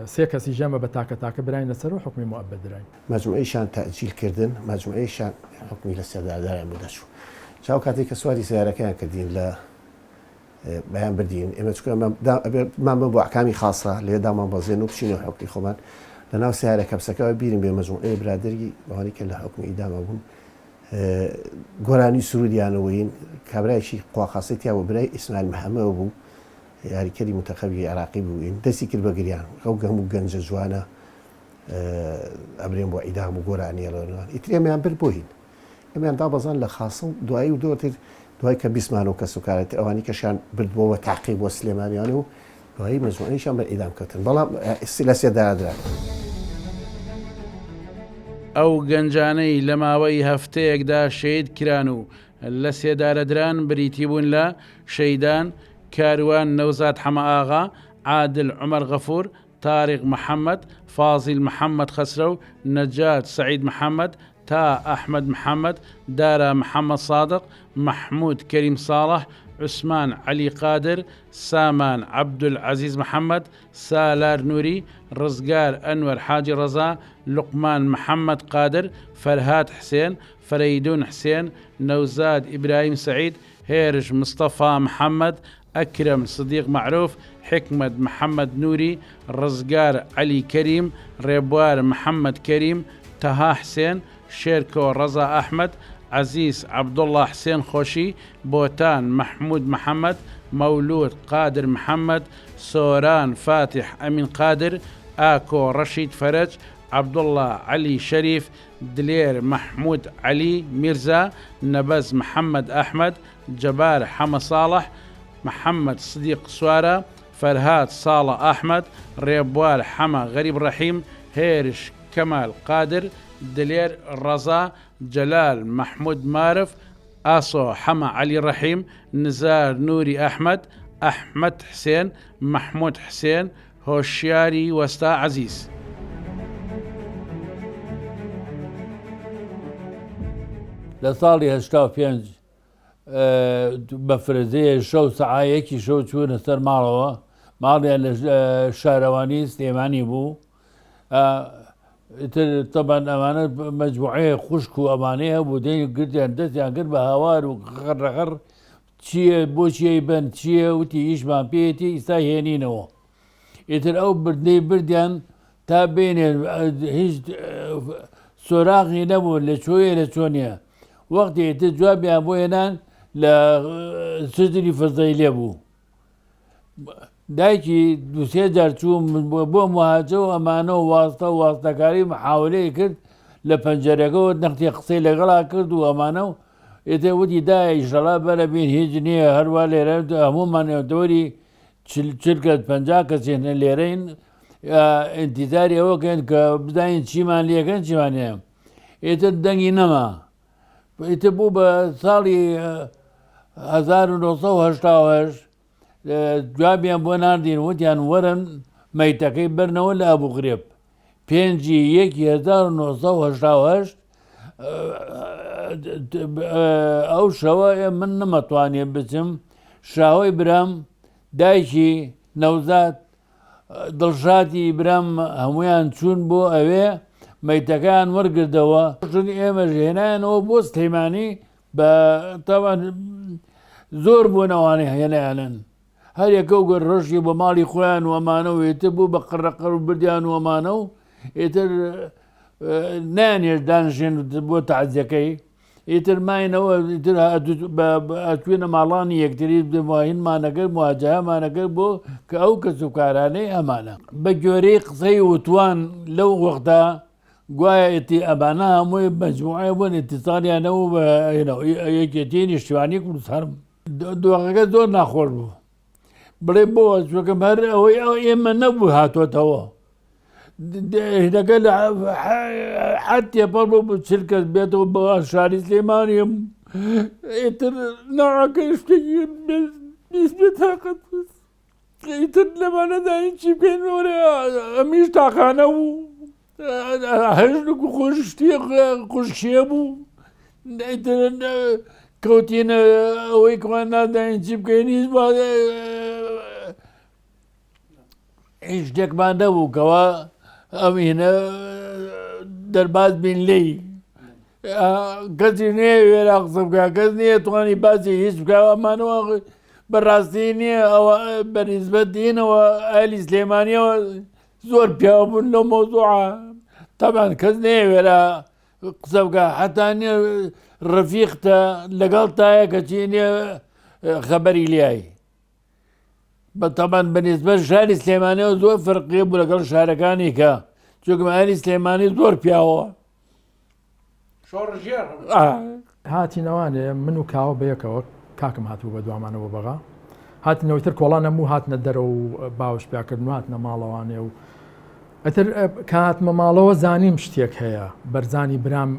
سێ کەسیش ئێمە بە تاکە تاکە براین لەسەر و حوکمی موئەبەد دراین. مەجموعەیشان تەئجیل کردن، مەجموعەیشان حوکمی لە سێدارەدانیان بۆ دەرچوو. جا ئەو کاتەی کە سواری سەیارەکەیان کردین لە بەیان بردین، ئێمە چونکە ئەمە دا ئەبێ بمان بەن بۆ ئەحکامی خاسە، لەوێ دامان بەزێن و بچینەوە حوکمی خۆمان. لە ناو سەیارە کەپسەکەوە بیرم بێ مەجموعەیە برادەری ئەوانەی کە لە حوکمی ئیدامە بوون گۆرانی و سروودیانەوەین، کابرایەکی قواخاسەی تیا بوو، برای ئیسماعیل محەمەوە بوو، یاریکەری مونتەخەبی عێراقی بووین دەستی کرد بە گریان ئەو هەموو گەنجە جوانە ئەبرێن بۆ عیدام و گۆرانی ئەڵێنەوە ئیتر ئێمەیان برد بۆ هین ئێمەیان دابەزان لە خاسە و دوایی و دواتر دوای کە بیستمان و کەس و کارێت ئەوانی کەشیان بردبووەوە تاقی بۆ سلێمانیان و دوایی مەجموعەیشیان بە ئیدام کەوتن بەڵام لە سێدارەدران. ئەو گەنجانەی لە ماوەی هەفتەیەکدا شەهید کران و لە سێدارەدران بریتی بوون لە، شەیدان، کاروان نەوزاد حەمەئاغا، عادل عومەر غەفور، تاریق محەمەد، فازیل محەمەد خەسرەو، نەجات سەعید محەمەد، تا ئەحمەد محەمەد، دارا محەمەد سادق، مەحمود کەریم ساڵح، عوسمان عەلی قادر، سامان عەبدولعەزیز محەمەد، سالار نوری، ڕزگار ئەنوەر حاجی ڕەزا، لوقمان محەمەد قادر، فەرهاد حسێن، فەرەیدون حسێن، نەوزاد ئیبراهیم سەعید، هێرش مستەفا محەمەد، ئەکرەم سدیق مەعروف، حیکمەت محەمەد نوری، ڕزگار عەلی کەریم، ڕێبوار محەمەد کەریم، تەها حسێن، شێرکۆ ڕەزا ئەحمەد، عەزیز عەبدوڵا حسێن خۆشی، بۆتان مەحمود محەمەد، مەولود قادر محەمەد، سۆران فاتیح ئەمین قادر، ئاکۆ ڕەشید فەرەج، عەبدوڵا عەلی شەریف، دلێر مەحمود عەلی میرزا، نەبەز محەمەد ئەحمەد، جەبار حەمە ساڵح، محەمەد سدیق سوارە، فەرهاد ساڵە ئەحمەد، ڕێبوار حەمە غەریب ڕەحیم، هێرش کەمال قادر، دلێر ڕەزا، جەلال مەحمود مارف، ئاسۆ حەمە عەلی ڕەحیم، نزار نوری ئەحمەد، ئەحمەد حسێن، مەحمود حسێن، هۆشیاری وەستا عەزیز. لە ساڵی 85 بە فرەزەیە شەو سەعا یەکی شەو چوونە سەر ماڵەوە ماڵیان لە شارەوانی سلێمانی بوو ئیتر تەبان ئەمانە مەجموعەیە خوشک و ئەمانەیە هەبوو دەین گرتیان دەستیان کرد بە هاوار و خڕەخڕ چییە بۆچی بن چییە وتی ئیشمان پێیەتی ئیستا هێنینەوە ئیتر ئەو بردنەی بردیان تا بێنێ هیچ سۆراغی نەبوو لە چۆیە لە چۆنیە وەختی ئیتر جوابیان بۆ هێنان لە سجنی فەزەیلێ بوو دایکی دوسێ جار چووم بۆ مهاجە و ئەمانە و واستە و واستەکاری محاولەی کرد لە پەنجەرەکەەوە نەختی قسەی لەگەڵا کرد و ئەمانە و ئێتێ وتی دایە ئیشەڵا بەرە بین هیچ نییە هەروە لێرە هەموومان دەوری چل کەس 50 کەسێن لێرەین ئینتیزاری ئەوە کەین کە بزانین چیمان لەکەن چیمان هەیە ئێتر دەنگی نەما ئیتر بوو بە ساڵی 1970 جوابیان بۆ ناردین وتیان وەرن مەیتەکەی بەرنەوە لە ئەبوو غرێب پێنجی یەکی 1970 ئەو شەوە من نەمەتوانێ بچم شاوەی برام دایکی نەوزاد دڵشادی برام هەموویان چوون بۆ ئەوێ مەیتەکەیان وەرگردەوە ژن ئێمەش هێنایانەوە بۆ سلێمانی. بە تاوان زۆر بوون ئەوانەی هێنایانن هەر یەکە و گەر ڕۆشتی بۆ ماڵی خۆیان و ئەمانە و ئیتر بوو بە قڕەقڕ و بردیان و ئەمانە و ئیتر نایانهێشت دانیشن بۆ تەعزیەکەی ئیتر ماینەوە ئیتر ئەچوینە ماڵانی یەکتری هینمانەکرد مواجهەمانەکرد بۆ کە ئەو کەس و کارانەی ئەمانە بە گوێرەی قسەی وتوان لەو وەختە گوایە ئیتی ئەمانە هەمووی مەجموعەیە بوون ئیتیسالیان نەبوو بە یەکێتی نیشتیمانی کوردستان دۆخەکە زۆر ناخۆش بوو بڵێ بۆ چۆکەم هەر ئەوەی ئەو ئێمە نەبوو هاتۆتەوە هینەکە لە حەد تێپەڕ بوو چل کەس بێتەوە بە شاری سلێمانیم ئیتر ناعەکە شتێکی بێتاقەت ئیتر لەمانەدا چی بکەین ئەمیش تاقانە بوو هەژنک و خۆشتی خوشکێ بوو ئیتر کەوتینە ئەوەی کەمان نازانین چی بکەین هیچ هیچ شتێکمان نەبوو کەوا ئەم هینە دەرباز بین لێی کەسی نییە وێرا قسە بکە کەس نییە توانی باسی هیچ بکە ئەمانەوە بەڕاستی نییە ئەوە بەنیسبەت دینەوە ئەهلی سلێمانیەوە زۆر پیاو بوون لەو مەوزوعە تەبان کەس نەیەوێرا قسە بکە حتا نییە ڕەفیقتە لەگەڵ تایە کەچی نییە خەبەری لیای بە تەبان بە نیسبەت شاری سلێمانیەوە زۆر فەرقی بوو لەگەڵ شارەکانی کە چونکە ئەهلی سلێمانی زۆر پیاوە شۆڕشگێڕ هاتینەوانێ من و کاوە بەیەکەوە کاکم هاتبوو بە دوامانەوە بۆ بەغا هاتنەوەی تر کۆڵان هەموو هاتنە دەرەوە و باوەش پیاکردن و هاتنە ماڵەوانێ و ئەتر کە هاتمە ماڵەوە زانیم شتێک هەیە بەرزانی برام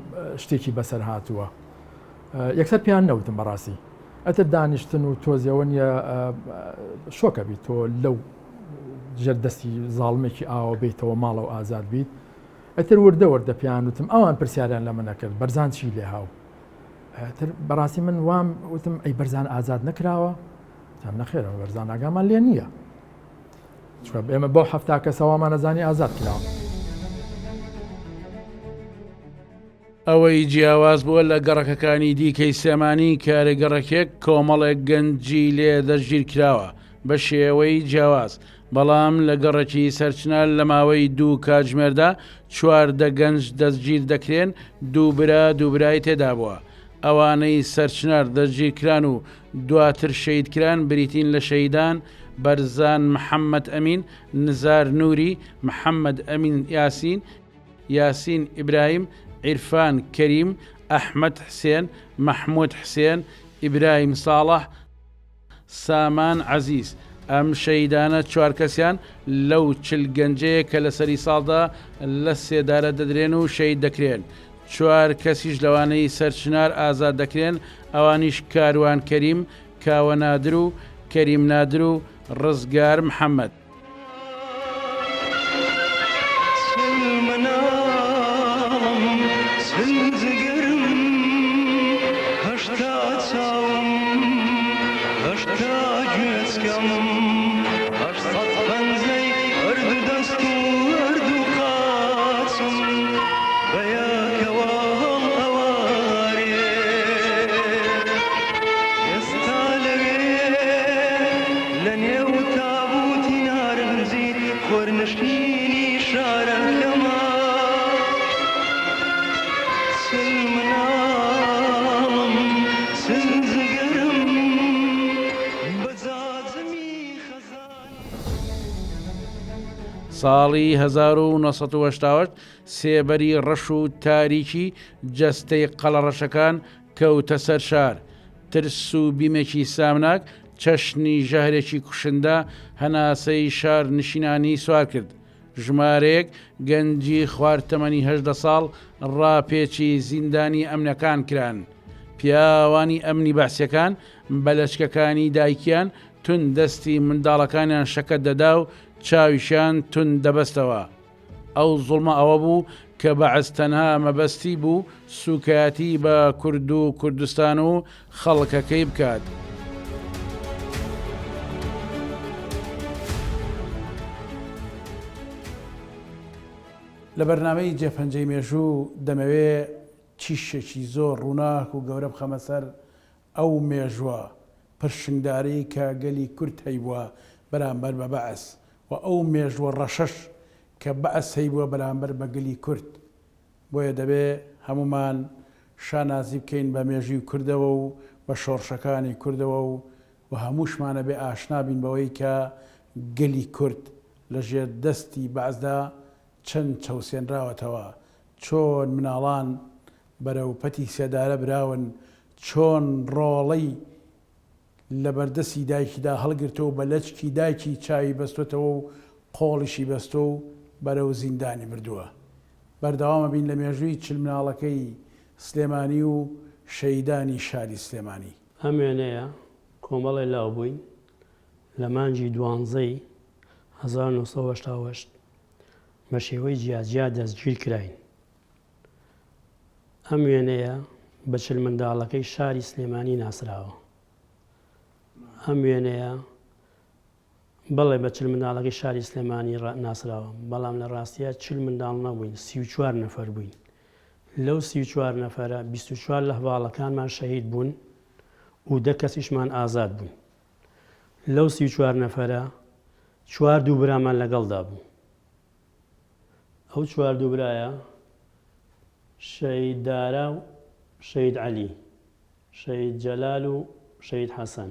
شتێکی بەسەر هاتووە یەکسەر پێیان نەوتم بەڕاستی ئەتر دانیشتن و تۆزیەوە نییە شۆکە بیت تۆ لەو ژێر دەستی زاڵمێکی ئاوە بیتەوە ماڵەوە ئازاد بیت ئەتر وردە وردە پێیان وتم ئەوان پرسیاریان لە من ئەکرد بەرزان چی لێ هاو ئەتر بەڕاستی من وام وتم ئەی بەرزان ئازاد نەکراوە وتم نەخێرەوە بەرزان ئاگامان لێ نییە چونکە ئێمە بەو حەفتا کەسەوەمان ئەزانی ئازاد کراوە. ئەوەی جیاواز بووە لە گەڕەکەکانی دیکەی سلێمانی کە گەڕەکێک کۆمەڵێک گەنجی لێ دەستگیرکراوە بە شێوەی جیاواز، بەڵام لە گەڕەکی سەرچنار لە ماوەی دوو کاتژمێردا 14 گەنج دەستگیر دەکرێن، دوو برا دوو برای تێدابووە. ئەوانەی سەرچنار دەستگیرکران و دواتر شەهیدکران بریتین لە شەهیدان، بەرزان محەمەد ئەمین، نزار نوری، محەمەد ئەمین یاسین، یاسین ئیبراهیم، عیرفان کەریم، ئەحمەد حسێن، مەحمود حسێن، ئیبراهیم ساڵح، سامان عەزیز، ئەم شەهیدانە چوار کەسیان لەو 40 گەنجەیە کە لە سەری ساڵدا لە سێدارە دەدرێن و شەهید دەکرێن، چوار کەسیش لەوانەی سەرچنار ئازاد دەکرێن، ئەوانیش کاروان کەریم، کاوە نادر و کەریم نادر و ڕزگار محەمەد. لە نێو تابووتی نارنجی خۆرنشینی شارەکەما چل مناڵم چل جگەرم بە جاجمی خەزانی. ساڵی 1988 سێبەری ڕەش و تاریکی جەستەی قەڵەڕەشەکان کەوتە سەر شار، ترس و بیمێکی سامناک چەشنی ژەهرێکی کوشندە هەناسەی شار نشینانی سوار کرد. ژمارەیەک گەنجی خوار تەمەنی 18 ساڵ ڕاپێچی زیندانی ئەمنەکان کران. پیاوانی ئەمنی بەعسیەکان بە لەچکەکانی دایکیان توند دەستی منداڵەکانیان شەکەت دەدا و چاویشیان توند دەبەستەوە. ئەو زوڵمە ئەوە بوو کە بەعس تەنها مەبەستی بوو سوکایەتی بە کورد و کوردستان و خەڵکەکەی بکات. لە بەرنامەی جێپەنجەی مێژوو دەمەوێ. تیشکێکی زۆر ڕووناک و گەورە بخەمە سەر ئەو مێژووە پرشنگدارەی کە گەلی کورد هەیبووە بەرامبەر بە بەعس و ئەو مێژووە ڕەشەش کە بەعس هەیبووە بەرامبەر بە گەلی کورد. بۆیە دەبێ هەموومان شانازی بکەین بە مێژووی کوردەوە و بە شۆڕشەکانی کوردەوە و و هەمووشمان ئەبێ ئاشنا بین بەوەی کە گەلی کورد لە ژێر دەستی بەعسدا چەند چەوسێنراوەتەوە، چۆن مناڵان بەرەو پەتی سێدارە براون، چۆن ڕۆڵەی لە بەردەستی دایکیدا هەڵگرتووە و بە لەچکی دایکی چاوی بەستۆتەوە و قۆڵیشی بەستووە و بەرەو زیندانی بردووە. بەردەوام ئەبین لە مێژووی چل مناڵەکەی سلێمانی و شەهیدانی شاری سلێمانی. ئەم وێنەیە کۆمەڵێ لاو بووین لە مانگی دوانزەی 1988 بە شێوەی جیاجیا دەستگیر کراین. ئەم وێنەیە بە چل منداڵەکەی شاری سلێمانی ناسراوە. ئەم وێنەیە بەڵێ بە چل منداڵەکەی شاری سلێمانی ناسراوە، بەڵام لە ڕاستیا چل منداڵ نەبووین، 34 نەفەر بووین. لەو 34 نەفەرە 24 لە هەڤاڵەکانمان شەهید بوون و دە کەسیشمان ئازاد بوون. لەو 34 نەفەرە چوار دوو برامان لەگەڵدا بوو. ئەو چوار دوو برایە شەهید دارا و شەهید عەلی، شەهید جەلال و شەهید حەسەن،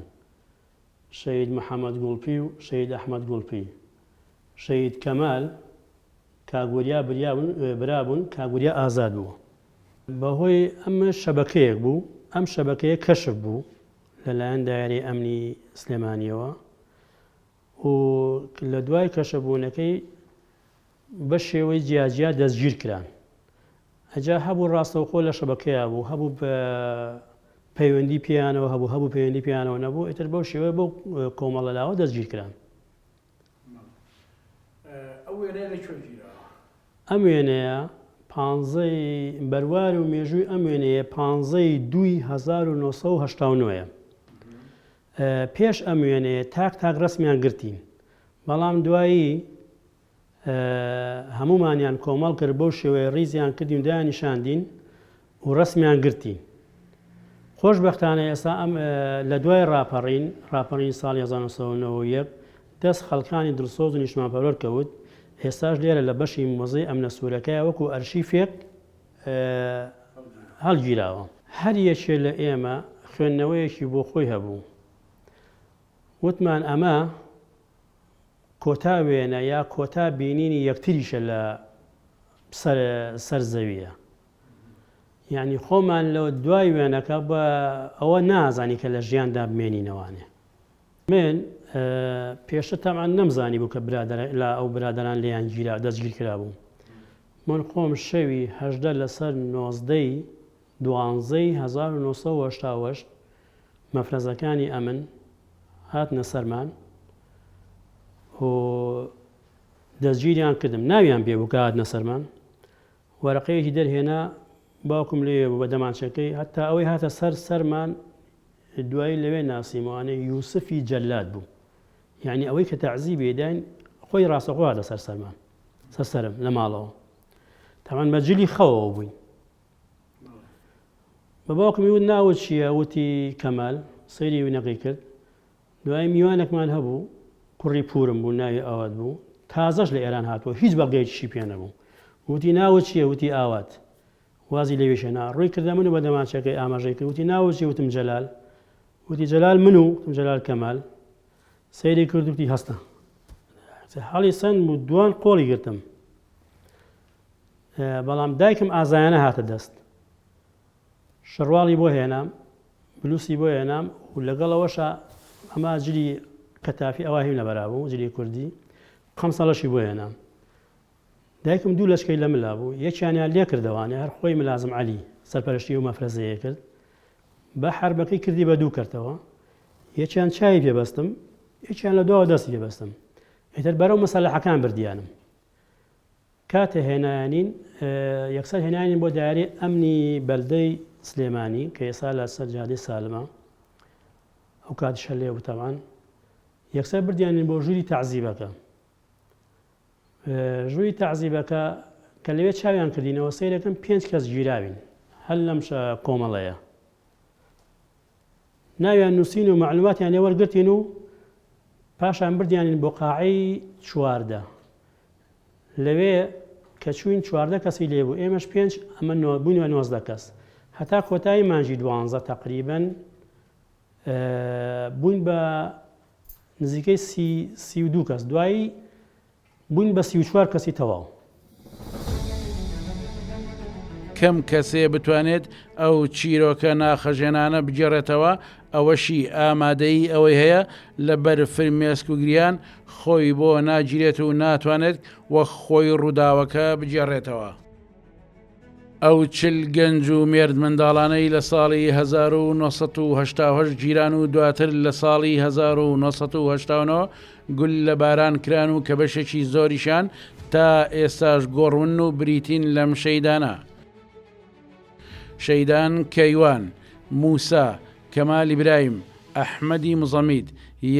شەهید محەمەد گوڵپی و شەهید ئەحمەد گوڵپی، شەهید کەمال، کاک وریا برا بوون، کاک وریا ئازاد بوو. بەهۆی ئەمە شەبەکەیەک بوو، ئەم شەبەکەیە کەشف بوو لەلایەن دایرەی ئەمنی سلێمانیەوە و لە دوای کەشفبوونەکەی بە شێوەی جیاجیا دەستگیر کران. ئەجا هەبوو ڕاستەوخۆ لە شەبەکەیا بوو، هەبوو بە پەیوەندی پێیانەوە هەبوو، هەبوو پەیوەندی پێیانەوە نەبوو، ئیتر بەو شێوەیە بەو کۆمەڵە لاوە دەستگیر کران. ئەو وێنەیە لە کوێ گیراوە؟ ئەم وێنەیە پانزەی بەروار و مێژووی ئەم وێنەیە پانزەی دووی 1989 ە. پێش ئەم وێنەیە تاک تاک ڕەسمیان گرتین، بەڵام دوایی هەموومانیان کۆمەڵ کرد بەو شێوەیە ڕیزیان کردین و دایان نیشاندین و ڕەسمیان گرتین. خۆشبەختانە ئێستا ئەم لە دوای ڕاپەڕین، ڕاپەڕینی ساڵی 1991 دەست خەڵکانی دڵسۆز و نیشتمانپەروەر کەوت، ئێستاش لێرە لە بەشی مۆزەی ئەمنە سوورەکەیە وەکو ئەرشیفێک هەڵگیراوە. هەر یەکێ لە ئێمە خوێندنەوەیەکی بۆ خۆی هەبوو. وتمان ئەمە کۆتا وێنە یا کۆتا بینینی یەکتریشە لە سەر سەر زەویە. یانی خۆمان لە دوای وێنەکە بە ئەوە نازانی کە لە ژیاندا بمێنینەوانێ. من پێشتر تەبعەن نەمزانی بوو کە برادەر لە ئەو برادەران لێیان گیرا دەستگیر کرابوو. من خۆم شەوی 18 لەسەر نۆزدەی دوانزەی 1988 مەفرەزەکانی ئەمن هاتنە سەرمان و دەستگیریان کردم ناویان پێ بوو کە هاتنە سەرمان وەرەقەیەکی دەرهێنا باوکم لێ بوو بە دەمانچەکەی هەتا ئەوەی هاتە سەر سەرمان دوایی لەوێ ناسیمەوانێ یوسفی جەلاد بوو یعنی ئەوەی کە تەعزیبی داین خۆی ڕاستەخۆ هاتە سەر سەرمان سەر سەرم لە ماڵەوە تاوان بە جلی خەوەوە بووین بە باوکمی وت ناوت چییە وتی کەمال سەیری وینەکەی کرد دوای میوانێکمان هەبوو کوڕی پورم بوو ناوی ئاوات بوو تازەش لە ئێران هاتووە هیچ بەڵگەیەکیشی پێ نەبوو وتی ناوت چییە وتی ئاوات وازی لەویش هێنا ڕووی کردە من و بە دەمانچەکەی ئاماژەی کرد وتی ناوت چییە وتم جەلال وتی جەلال من و وتم جەلال کەمال سەیری کرد وتی هەستە هەڵی سەند و دوان قۆڵی گرتم بەڵام دایکم ئازایانە هاتە دەست شەرواڵی بۆ هێنام بلوسی بۆ هێنام و لەگەڵ ئەوەشا ئەما جلی کەتافی ئەوا هیم لەبەرا بوو جلی کوردی قەمسەڵەشی بۆ هێنام دایکم دوو لەچکەی لە ملا بوو یەکیانیان لێ کردەوانێ هەر خۆی ملازم عەلی سەرپەرشتی و مەفرەزەیە کرد بە حربەکەی کردی بە دوو کەرتەوە یەکیان چای پێبەستم یەکیان لە دواوە دەستی پێبەستم ئیتر بەرەو مەسەلەحەکان بردیانم کاتێ هێنایانین یەکسەر هێناینین بۆ دایرەی ئەمنی بەلدەی سلێمانی کە ئێستا لە سەر جادەی سالمە ئەو کاتیشە لێ بوو تەبعەن یەکسەر بردیانین بۆ ژووری تەعزیبەکە ژووری تەعزیبەکە کە لەوێ چاویان کردینەوە سەیرەکەم پێنج کەس گیراوین. هەر لەم کۆمەڵەیە ناویان نووسین و مەعلوماتیان لێ وەرگرتین و پاشان بردیانین بۆ قاعەی 14 لەوێ کە چووین 14 کەسی لێ بوو ئێمەش پێنج ئەمە بووین بە 19 کەس هەتا کۆتایی مانگی دوانزە تقریبن بووین بە نزیکەی 32 کەس دوایی بووین بە 34 کەسی تەواو. کەم کەسێ بتوانێت ئەو چیرۆکە ناخهەژێنانە بگێڕێتەوە، ئەوەشی ئامادەیی ئەوەی هەیە لەبەر فرمێسک و گریان خۆی بۆ ناگیرێت و ناتوانێت وەک خۆی ڕووداوەکە بگێڕێتەوە. ئەو 40 گەنج و مێردمنداڵانەی لە ساڵی 1988 گیران و دواتر لە ساڵی 1989 گوللەباران کران و کە بەشێکی زۆریشیان تا ئێستاش گۆڕون و بریتین لەم شەیدانە. شەیدان کەیوان، موسا، کەمال ئیبراهیم، ئەحمەدی مزەمید،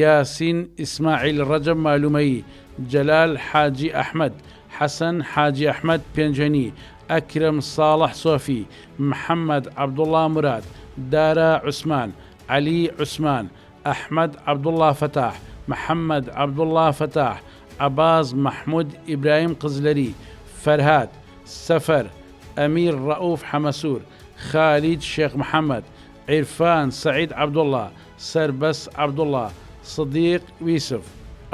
یاسین ئیسماعیل ڕەجەب مالومەیی، جەلال حاجی ئەحمەد، حەسەن حاجی ئەحمەد پێنجوێنی، ئەکرەم ساڵح سۆفی، محەمەد عەبدوڵا موراد، دارا عوسمان، عەلی عوسمان، ئەحمەد عەبدوڵا فەتاح، محەمەد عەبدوڵا فەتاح، عەباس مەحمود ئیبراهیم قزلەری، فەرهاد سەفەر، ئەمیر ڕەئوف حەمەسوور، خالید شێخ محەمەد، عیرفان سەعید عەبدوڵا، سەربەست عەبدوڵا، سدیق ویسف.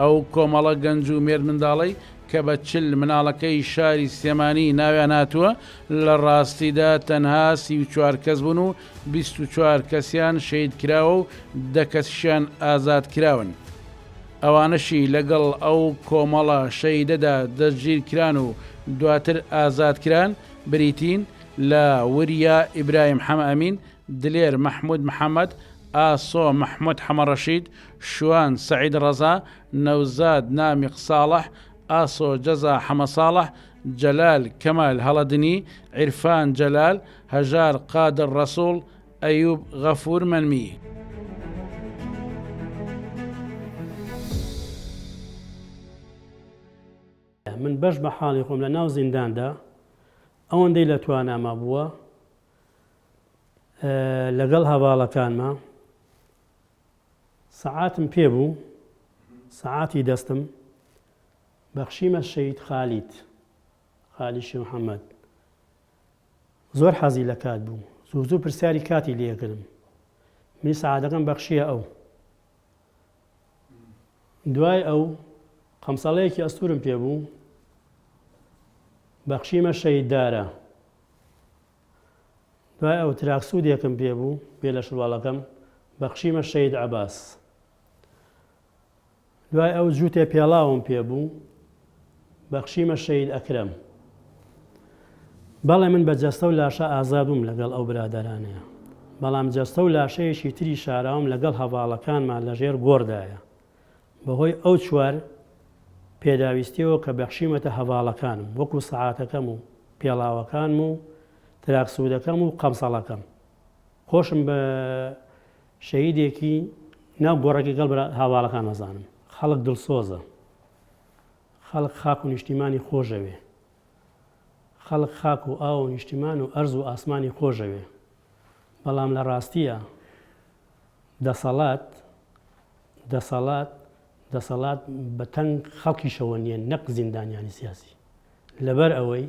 ئەو کۆمەڵە گەنج و مێردمنداڵەی کە بە 40 مناڵەکەی شاری سلێمانی ناویان هاتووە، لە ڕاستیدا تەنها 34 کەس بوون و 24 کەسیان شەهید کراوە و دە کەسیشیان ئازاد کراون. ئەوانەشی لەگەڵ ئەو کۆمەڵە شەهیدەدا دەستگیرکران و دواتر ئازادکران بریتین لە، وریا ئیبراهیم حەمەئەمین، دلێر مەحمود محەمەد، ئاسۆ مەحمود حەمەڕەشید، شوان سەعید ڕەزا، نەوزاد نامیق ساڵح، ئاسۆ جەزا حەمەساڵح، جەلال کەمال هەڵەدنی، عیرفان جەلال، هەژار قادر ڕەسوڵ، ئەیوب غەفور مەنمی. من بەش بە حاڵی خۆم لە ناو زینداندا ئەوەندەی لە تواناما بووە لەگەڵ هەڤاڵەکانما سەعاتم پێ بوو سەعاتی دەستم بەخشیمە شەید خالید خالی شێ محەممەد زۆر حەزی لە کات بوو زوو زوو پرسیاری کاتی لێکردم منی سەعاتەکەم بەخشیە ئەو دوای ئەو قەمسەڵەیەکی ئەستورم پێ بوو بەخشیمە شەهید دارا. دوای ئەو تراکسودێکم پێ بوو بێ لە شرواڵەکەم بەخشیمە شەهید عەباس. دوای ئەو جووتێ پێڵاوم پێ بوو بەخشیمە شەهید ئەکرەم. بەڵێ من بە جەستە و لاشە ئازاد بووم لەگەڵ ئەو برادەرانەیە، بەڵام جەستە و لاشەیەکی تری شاراوم لەگەڵ هەڤاڵەکانمان لەژێر گۆڕدایە. بەهۆی ئەو چوار پێداویستیەوە کە بەخشیومەتە هەڤاڵەکانم وەکو سەعاتەکەم و پێڵاوەکانم و تراکسودەکەم و قەمسەڵەکەم خۆشم بە شەهیدێکی ناو گۆڕەکەی گەڵ هاواڵەکان ئەزانم. خەڵک دڵسۆزە، خەڵک خاک و نیشتیمانی خۆشەوێ، خەڵک خاک و ئاو و نیشتیمان و ئەرز و ئاسمانی خۆشەوێ، بەڵام لە ڕاستییا دەسەڵات دەسەڵات دەسەڵات بە تەنگ خەڵکیشەوە نییە نەک زیندانیانی سیاسی لەبەر ئەوەی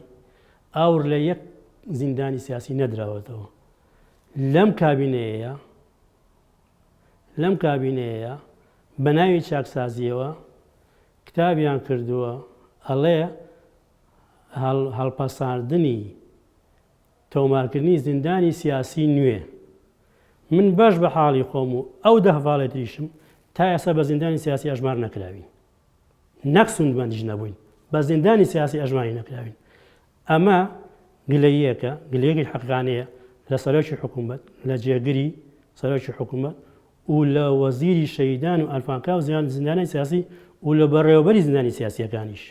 ئاور لە یەک زیندانی سیاسی نەدراوەتەوە لەم کابینەیە لەم کابینەیە بە ناوی چاکسازیەوە کتابیان کردووە ئەڵێ هەڵپەساردنی تۆمارکردنی زیندانی سیاسی نوێ. من بەش بە حاڵی خۆم و ئەو دە هەڤاڵی تریشم تا ئێستا بە زیندانی سیاسی ئەژمار نەکراوین. نەک سوندمەندیش نەبووین، بە زیندانی سیاسی ئەژماری نەکراوین. ئەمە گلەییەکە، گلەیەکی حەقیقانەیە لە سەرۆکی حکوومەت، لە جێگری سەرۆکی حکوومەت و لە وەزیری شەهیدان و ئەنفالکراو زیندانی سیاسی و لە بەڕێوەبەری زیندانی سیاسییەکانیش.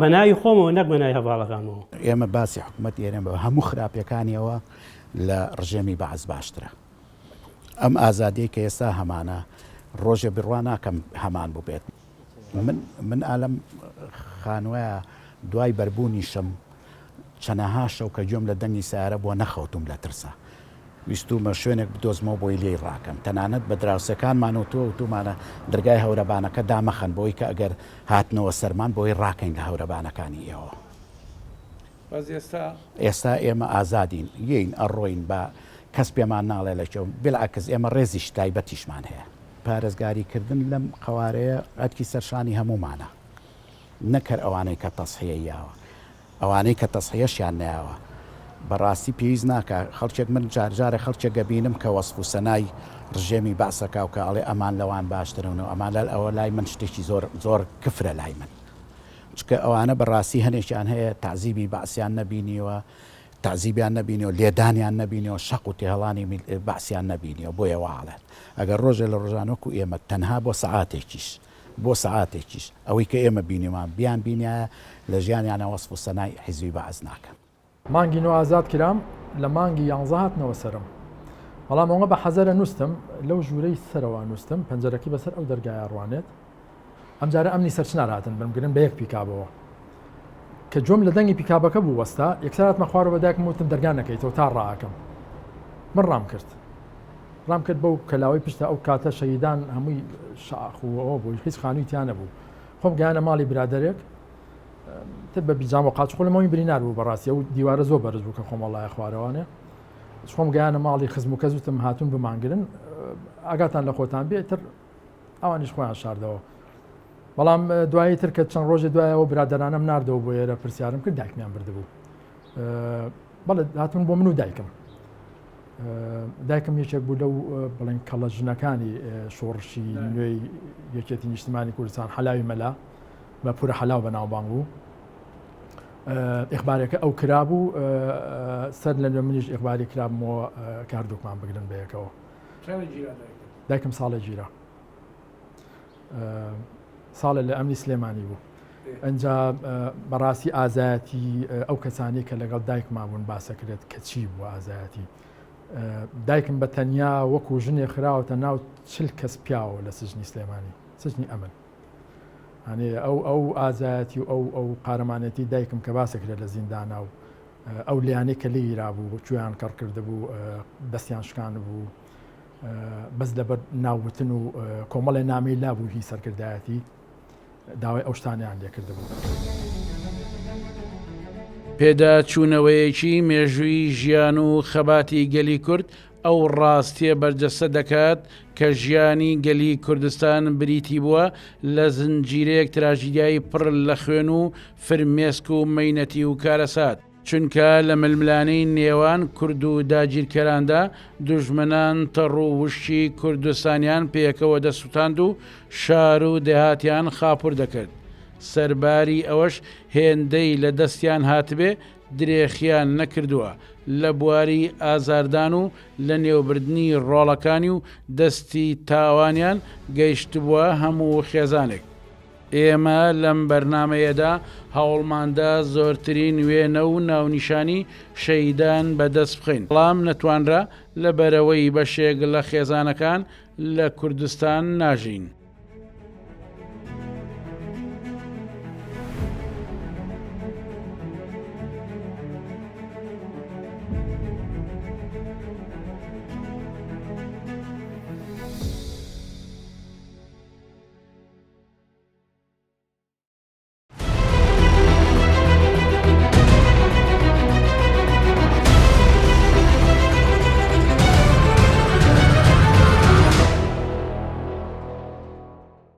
بە ناوی خۆمەوە نەک بە ناوی هەڤاڵەکانمەوە. ئێمە باسی حکومەتی هەرێم بە هەموو خراپیەکانیەوە لە ڕژێمی بەعس باشترە. ئەم ئازادیەی کە ئێستا هەمانە ڕۆژێ بڕوا ناکەم هەمان بووبێت. من من ئالەم خانوەیە دوای بەربوونیشم. چەنەها شەو کە گوێم لە دەنگی سەیارە بووە نەخەوتووم لە ترسا. ویستوومە شوێنێک بدۆزمەوە بۆی لێی ڕاکەم. تەنانەت بە دراوسێکانمان وتووە وتوومانە درگای هەورەبانەکە دامەخەن بۆی کە ئەگەر هاتنەوە سەرمان بۆی ڕاکەین لە هەورەبانەکانی ئێوە. بەس ئێستا؟ ئێستا ئێمە ئازادین، یەین ئەڕۆین با کەس پێمان ناڵێ لە کوێ، بالعکس ئێمە ڕێزیش تایبەتیشمان هەیە. پارێزگاری کردن لەم قەوارەیە ئەرکی سەرشانی هەموومانە نەک هەر ئەوانەی کە تەزحیەی یاوە. ئەوانەی کە تەزحیەشیان نەیاوە بەڕاستی پێویست ناکا خەڵکێک من جار جارە خەڵکێک ئەبینم کە وەسف و سەنای ڕژێمی بەعس ئەکا و کە ئەڵێ ئەمان لەوان باشترن و ئەمان لەل ئەوە لای من شتێکی زۆر زۆر کفرە لای من چونکە ئەوانە بەڕاستی هەنێکیان هەیە تەعزیبی بەعسیان نەبینیوە تەعزیبیان نەبینیوە لێدانیان نەبینیوە شەق و تێهەڵانی بەعسیان نەبینیوە بۆیە وا ئەڵێن ئەگەر ڕۆژێ لە ڕۆژان وەکو ئێمە تەنها بۆ سەعاتێکیش بۆ سەعاتێکیش ئەوەی کە ئێمە بینیمان بیان بینیایە لە ژیانیانا وەسف و سەنای حیزبی بەعس ناکەن. مانگی نۆ ئازاد کرام لە مانگی یانزە هاتنەوە سەرم بەڵام ئەوە بە حەزەرە نووستم لەو ژوورەی سەرەوە نووستم پەنجەرەکەی بەسەر ئەو دەرگایە ڕوانێت ئەمجارە ئەمنی سەرچنار هاتن بمگرن بە یەک پیکابەوە کە جۆم لە دەنگی پیکابەکە بوو وەستا یەکسەر هاتمە خوارەوە بە دایکم وتم دەرگا نەکەیتەوە تا ڕاکەم من ڕام کرد ڕام کرد بەو کەلاوەی پشتە ئەو کاتە شەهیدان هەمووی شاخ و ئەوە بوو هیچ خانووی تیا نەبوو خۆم گەیانە ماڵی برادەرێک تر بە بیجام و قاچ خۆ لەمەوەی برینار بوو بەڕاستی ئەو دیوارە زۆر بەرز بوو کە خۆم وەڵایە خوارەوانێ خۆم گەیانە ماڵی خزم و کەس وتم هاتوون بمانگرن ئاگاتان لە خۆتان بێ تر ئەوانیش خۆیان شاردەوە بەڵام دوایی تر کە چەند ڕۆژێ دوایەوە برادەرانم ناردەوە بۆ ئێرە پرسیارم کرد دایکمیان بردبوو بەڵێ هاتون بۆ من و دایکم دایکم یەکێک بوو لەو بڵێن کەڵە ژنەکانی شۆڕشی نوێی یەکێتی نیشتمانی کوردستان حەلاوی مەلا بە پورە حەلاو بەناوبانگ بوو ئیخبارەکە ئەو کرابوو سەر لە نوێ منیش ئیخباری کرابمەوە کە هەردووکمان بگرن بەیەکەوە دایکم ساڵێ گیرا ساڵێ لە ئەمنی سلێمانی بوو ئەجا بەڕاستی ئازایەتی ئەو کەسانی کە لەگەڵ دایکما بوون باسەکرێت کە چی بوو ئازایەتی دایکم بە تەنیا وەکو ژنێ خراوەتە ناو چل کەس پیاوە لە سجنی سلێمانی سجنی ئەمن ئەنێ ئەو ئەو ئازایەتی و ئەو ئەو قارەمانێتی دایکم کە باسەکرێت لە زیندانا و ئەو لیانەی کە لێ بوو کوێیان کەڕ کردبوو دەستیان شکان بوو بەس لەبەر ناوتن و کۆمەڵێ نامەی لابوو هی سەرکردایەتی داوای ئەو شتانیان لێکردبوو. پێداچوونەوەیەکی مێژووی ژیان و خەباتی گەلی کورد ئەو ڕاستیە بەرجەستە دەکات کە ژیانی گەلی کوردستان بریتی بووە لە زنجیرەیەک تراژیدیای پڕ لە خوێن و فرمێسک و مەینەتی و کارەسات. چونکە لە ململانێی نێوان کورد و داگیرکەراندا دوژمنان تەڕ و وشکی کوردستانیان پێکەوە دەسوتاند و شار و دێهاتیان خاپور دەکرد. سەرباری ئەوەش هێندەی لە دەستیان هاتبێ درێخیان نەکردووە لە بواری ئازاردان و لەنێوبردنی ڕۆڵەکانی و دەستی تاوانیان گەیشتبووە هەموو خێزانێک. ئێمە لەم بەرنامەیەدا هەوڵماندا زۆرترین وێنە و ناونیشانی شەهیدان بەدەست بخەین، بەڵام نەتوانرا لەبەرئەوەی بەشێک لە خێزانەکان لە کوردستان ناژین.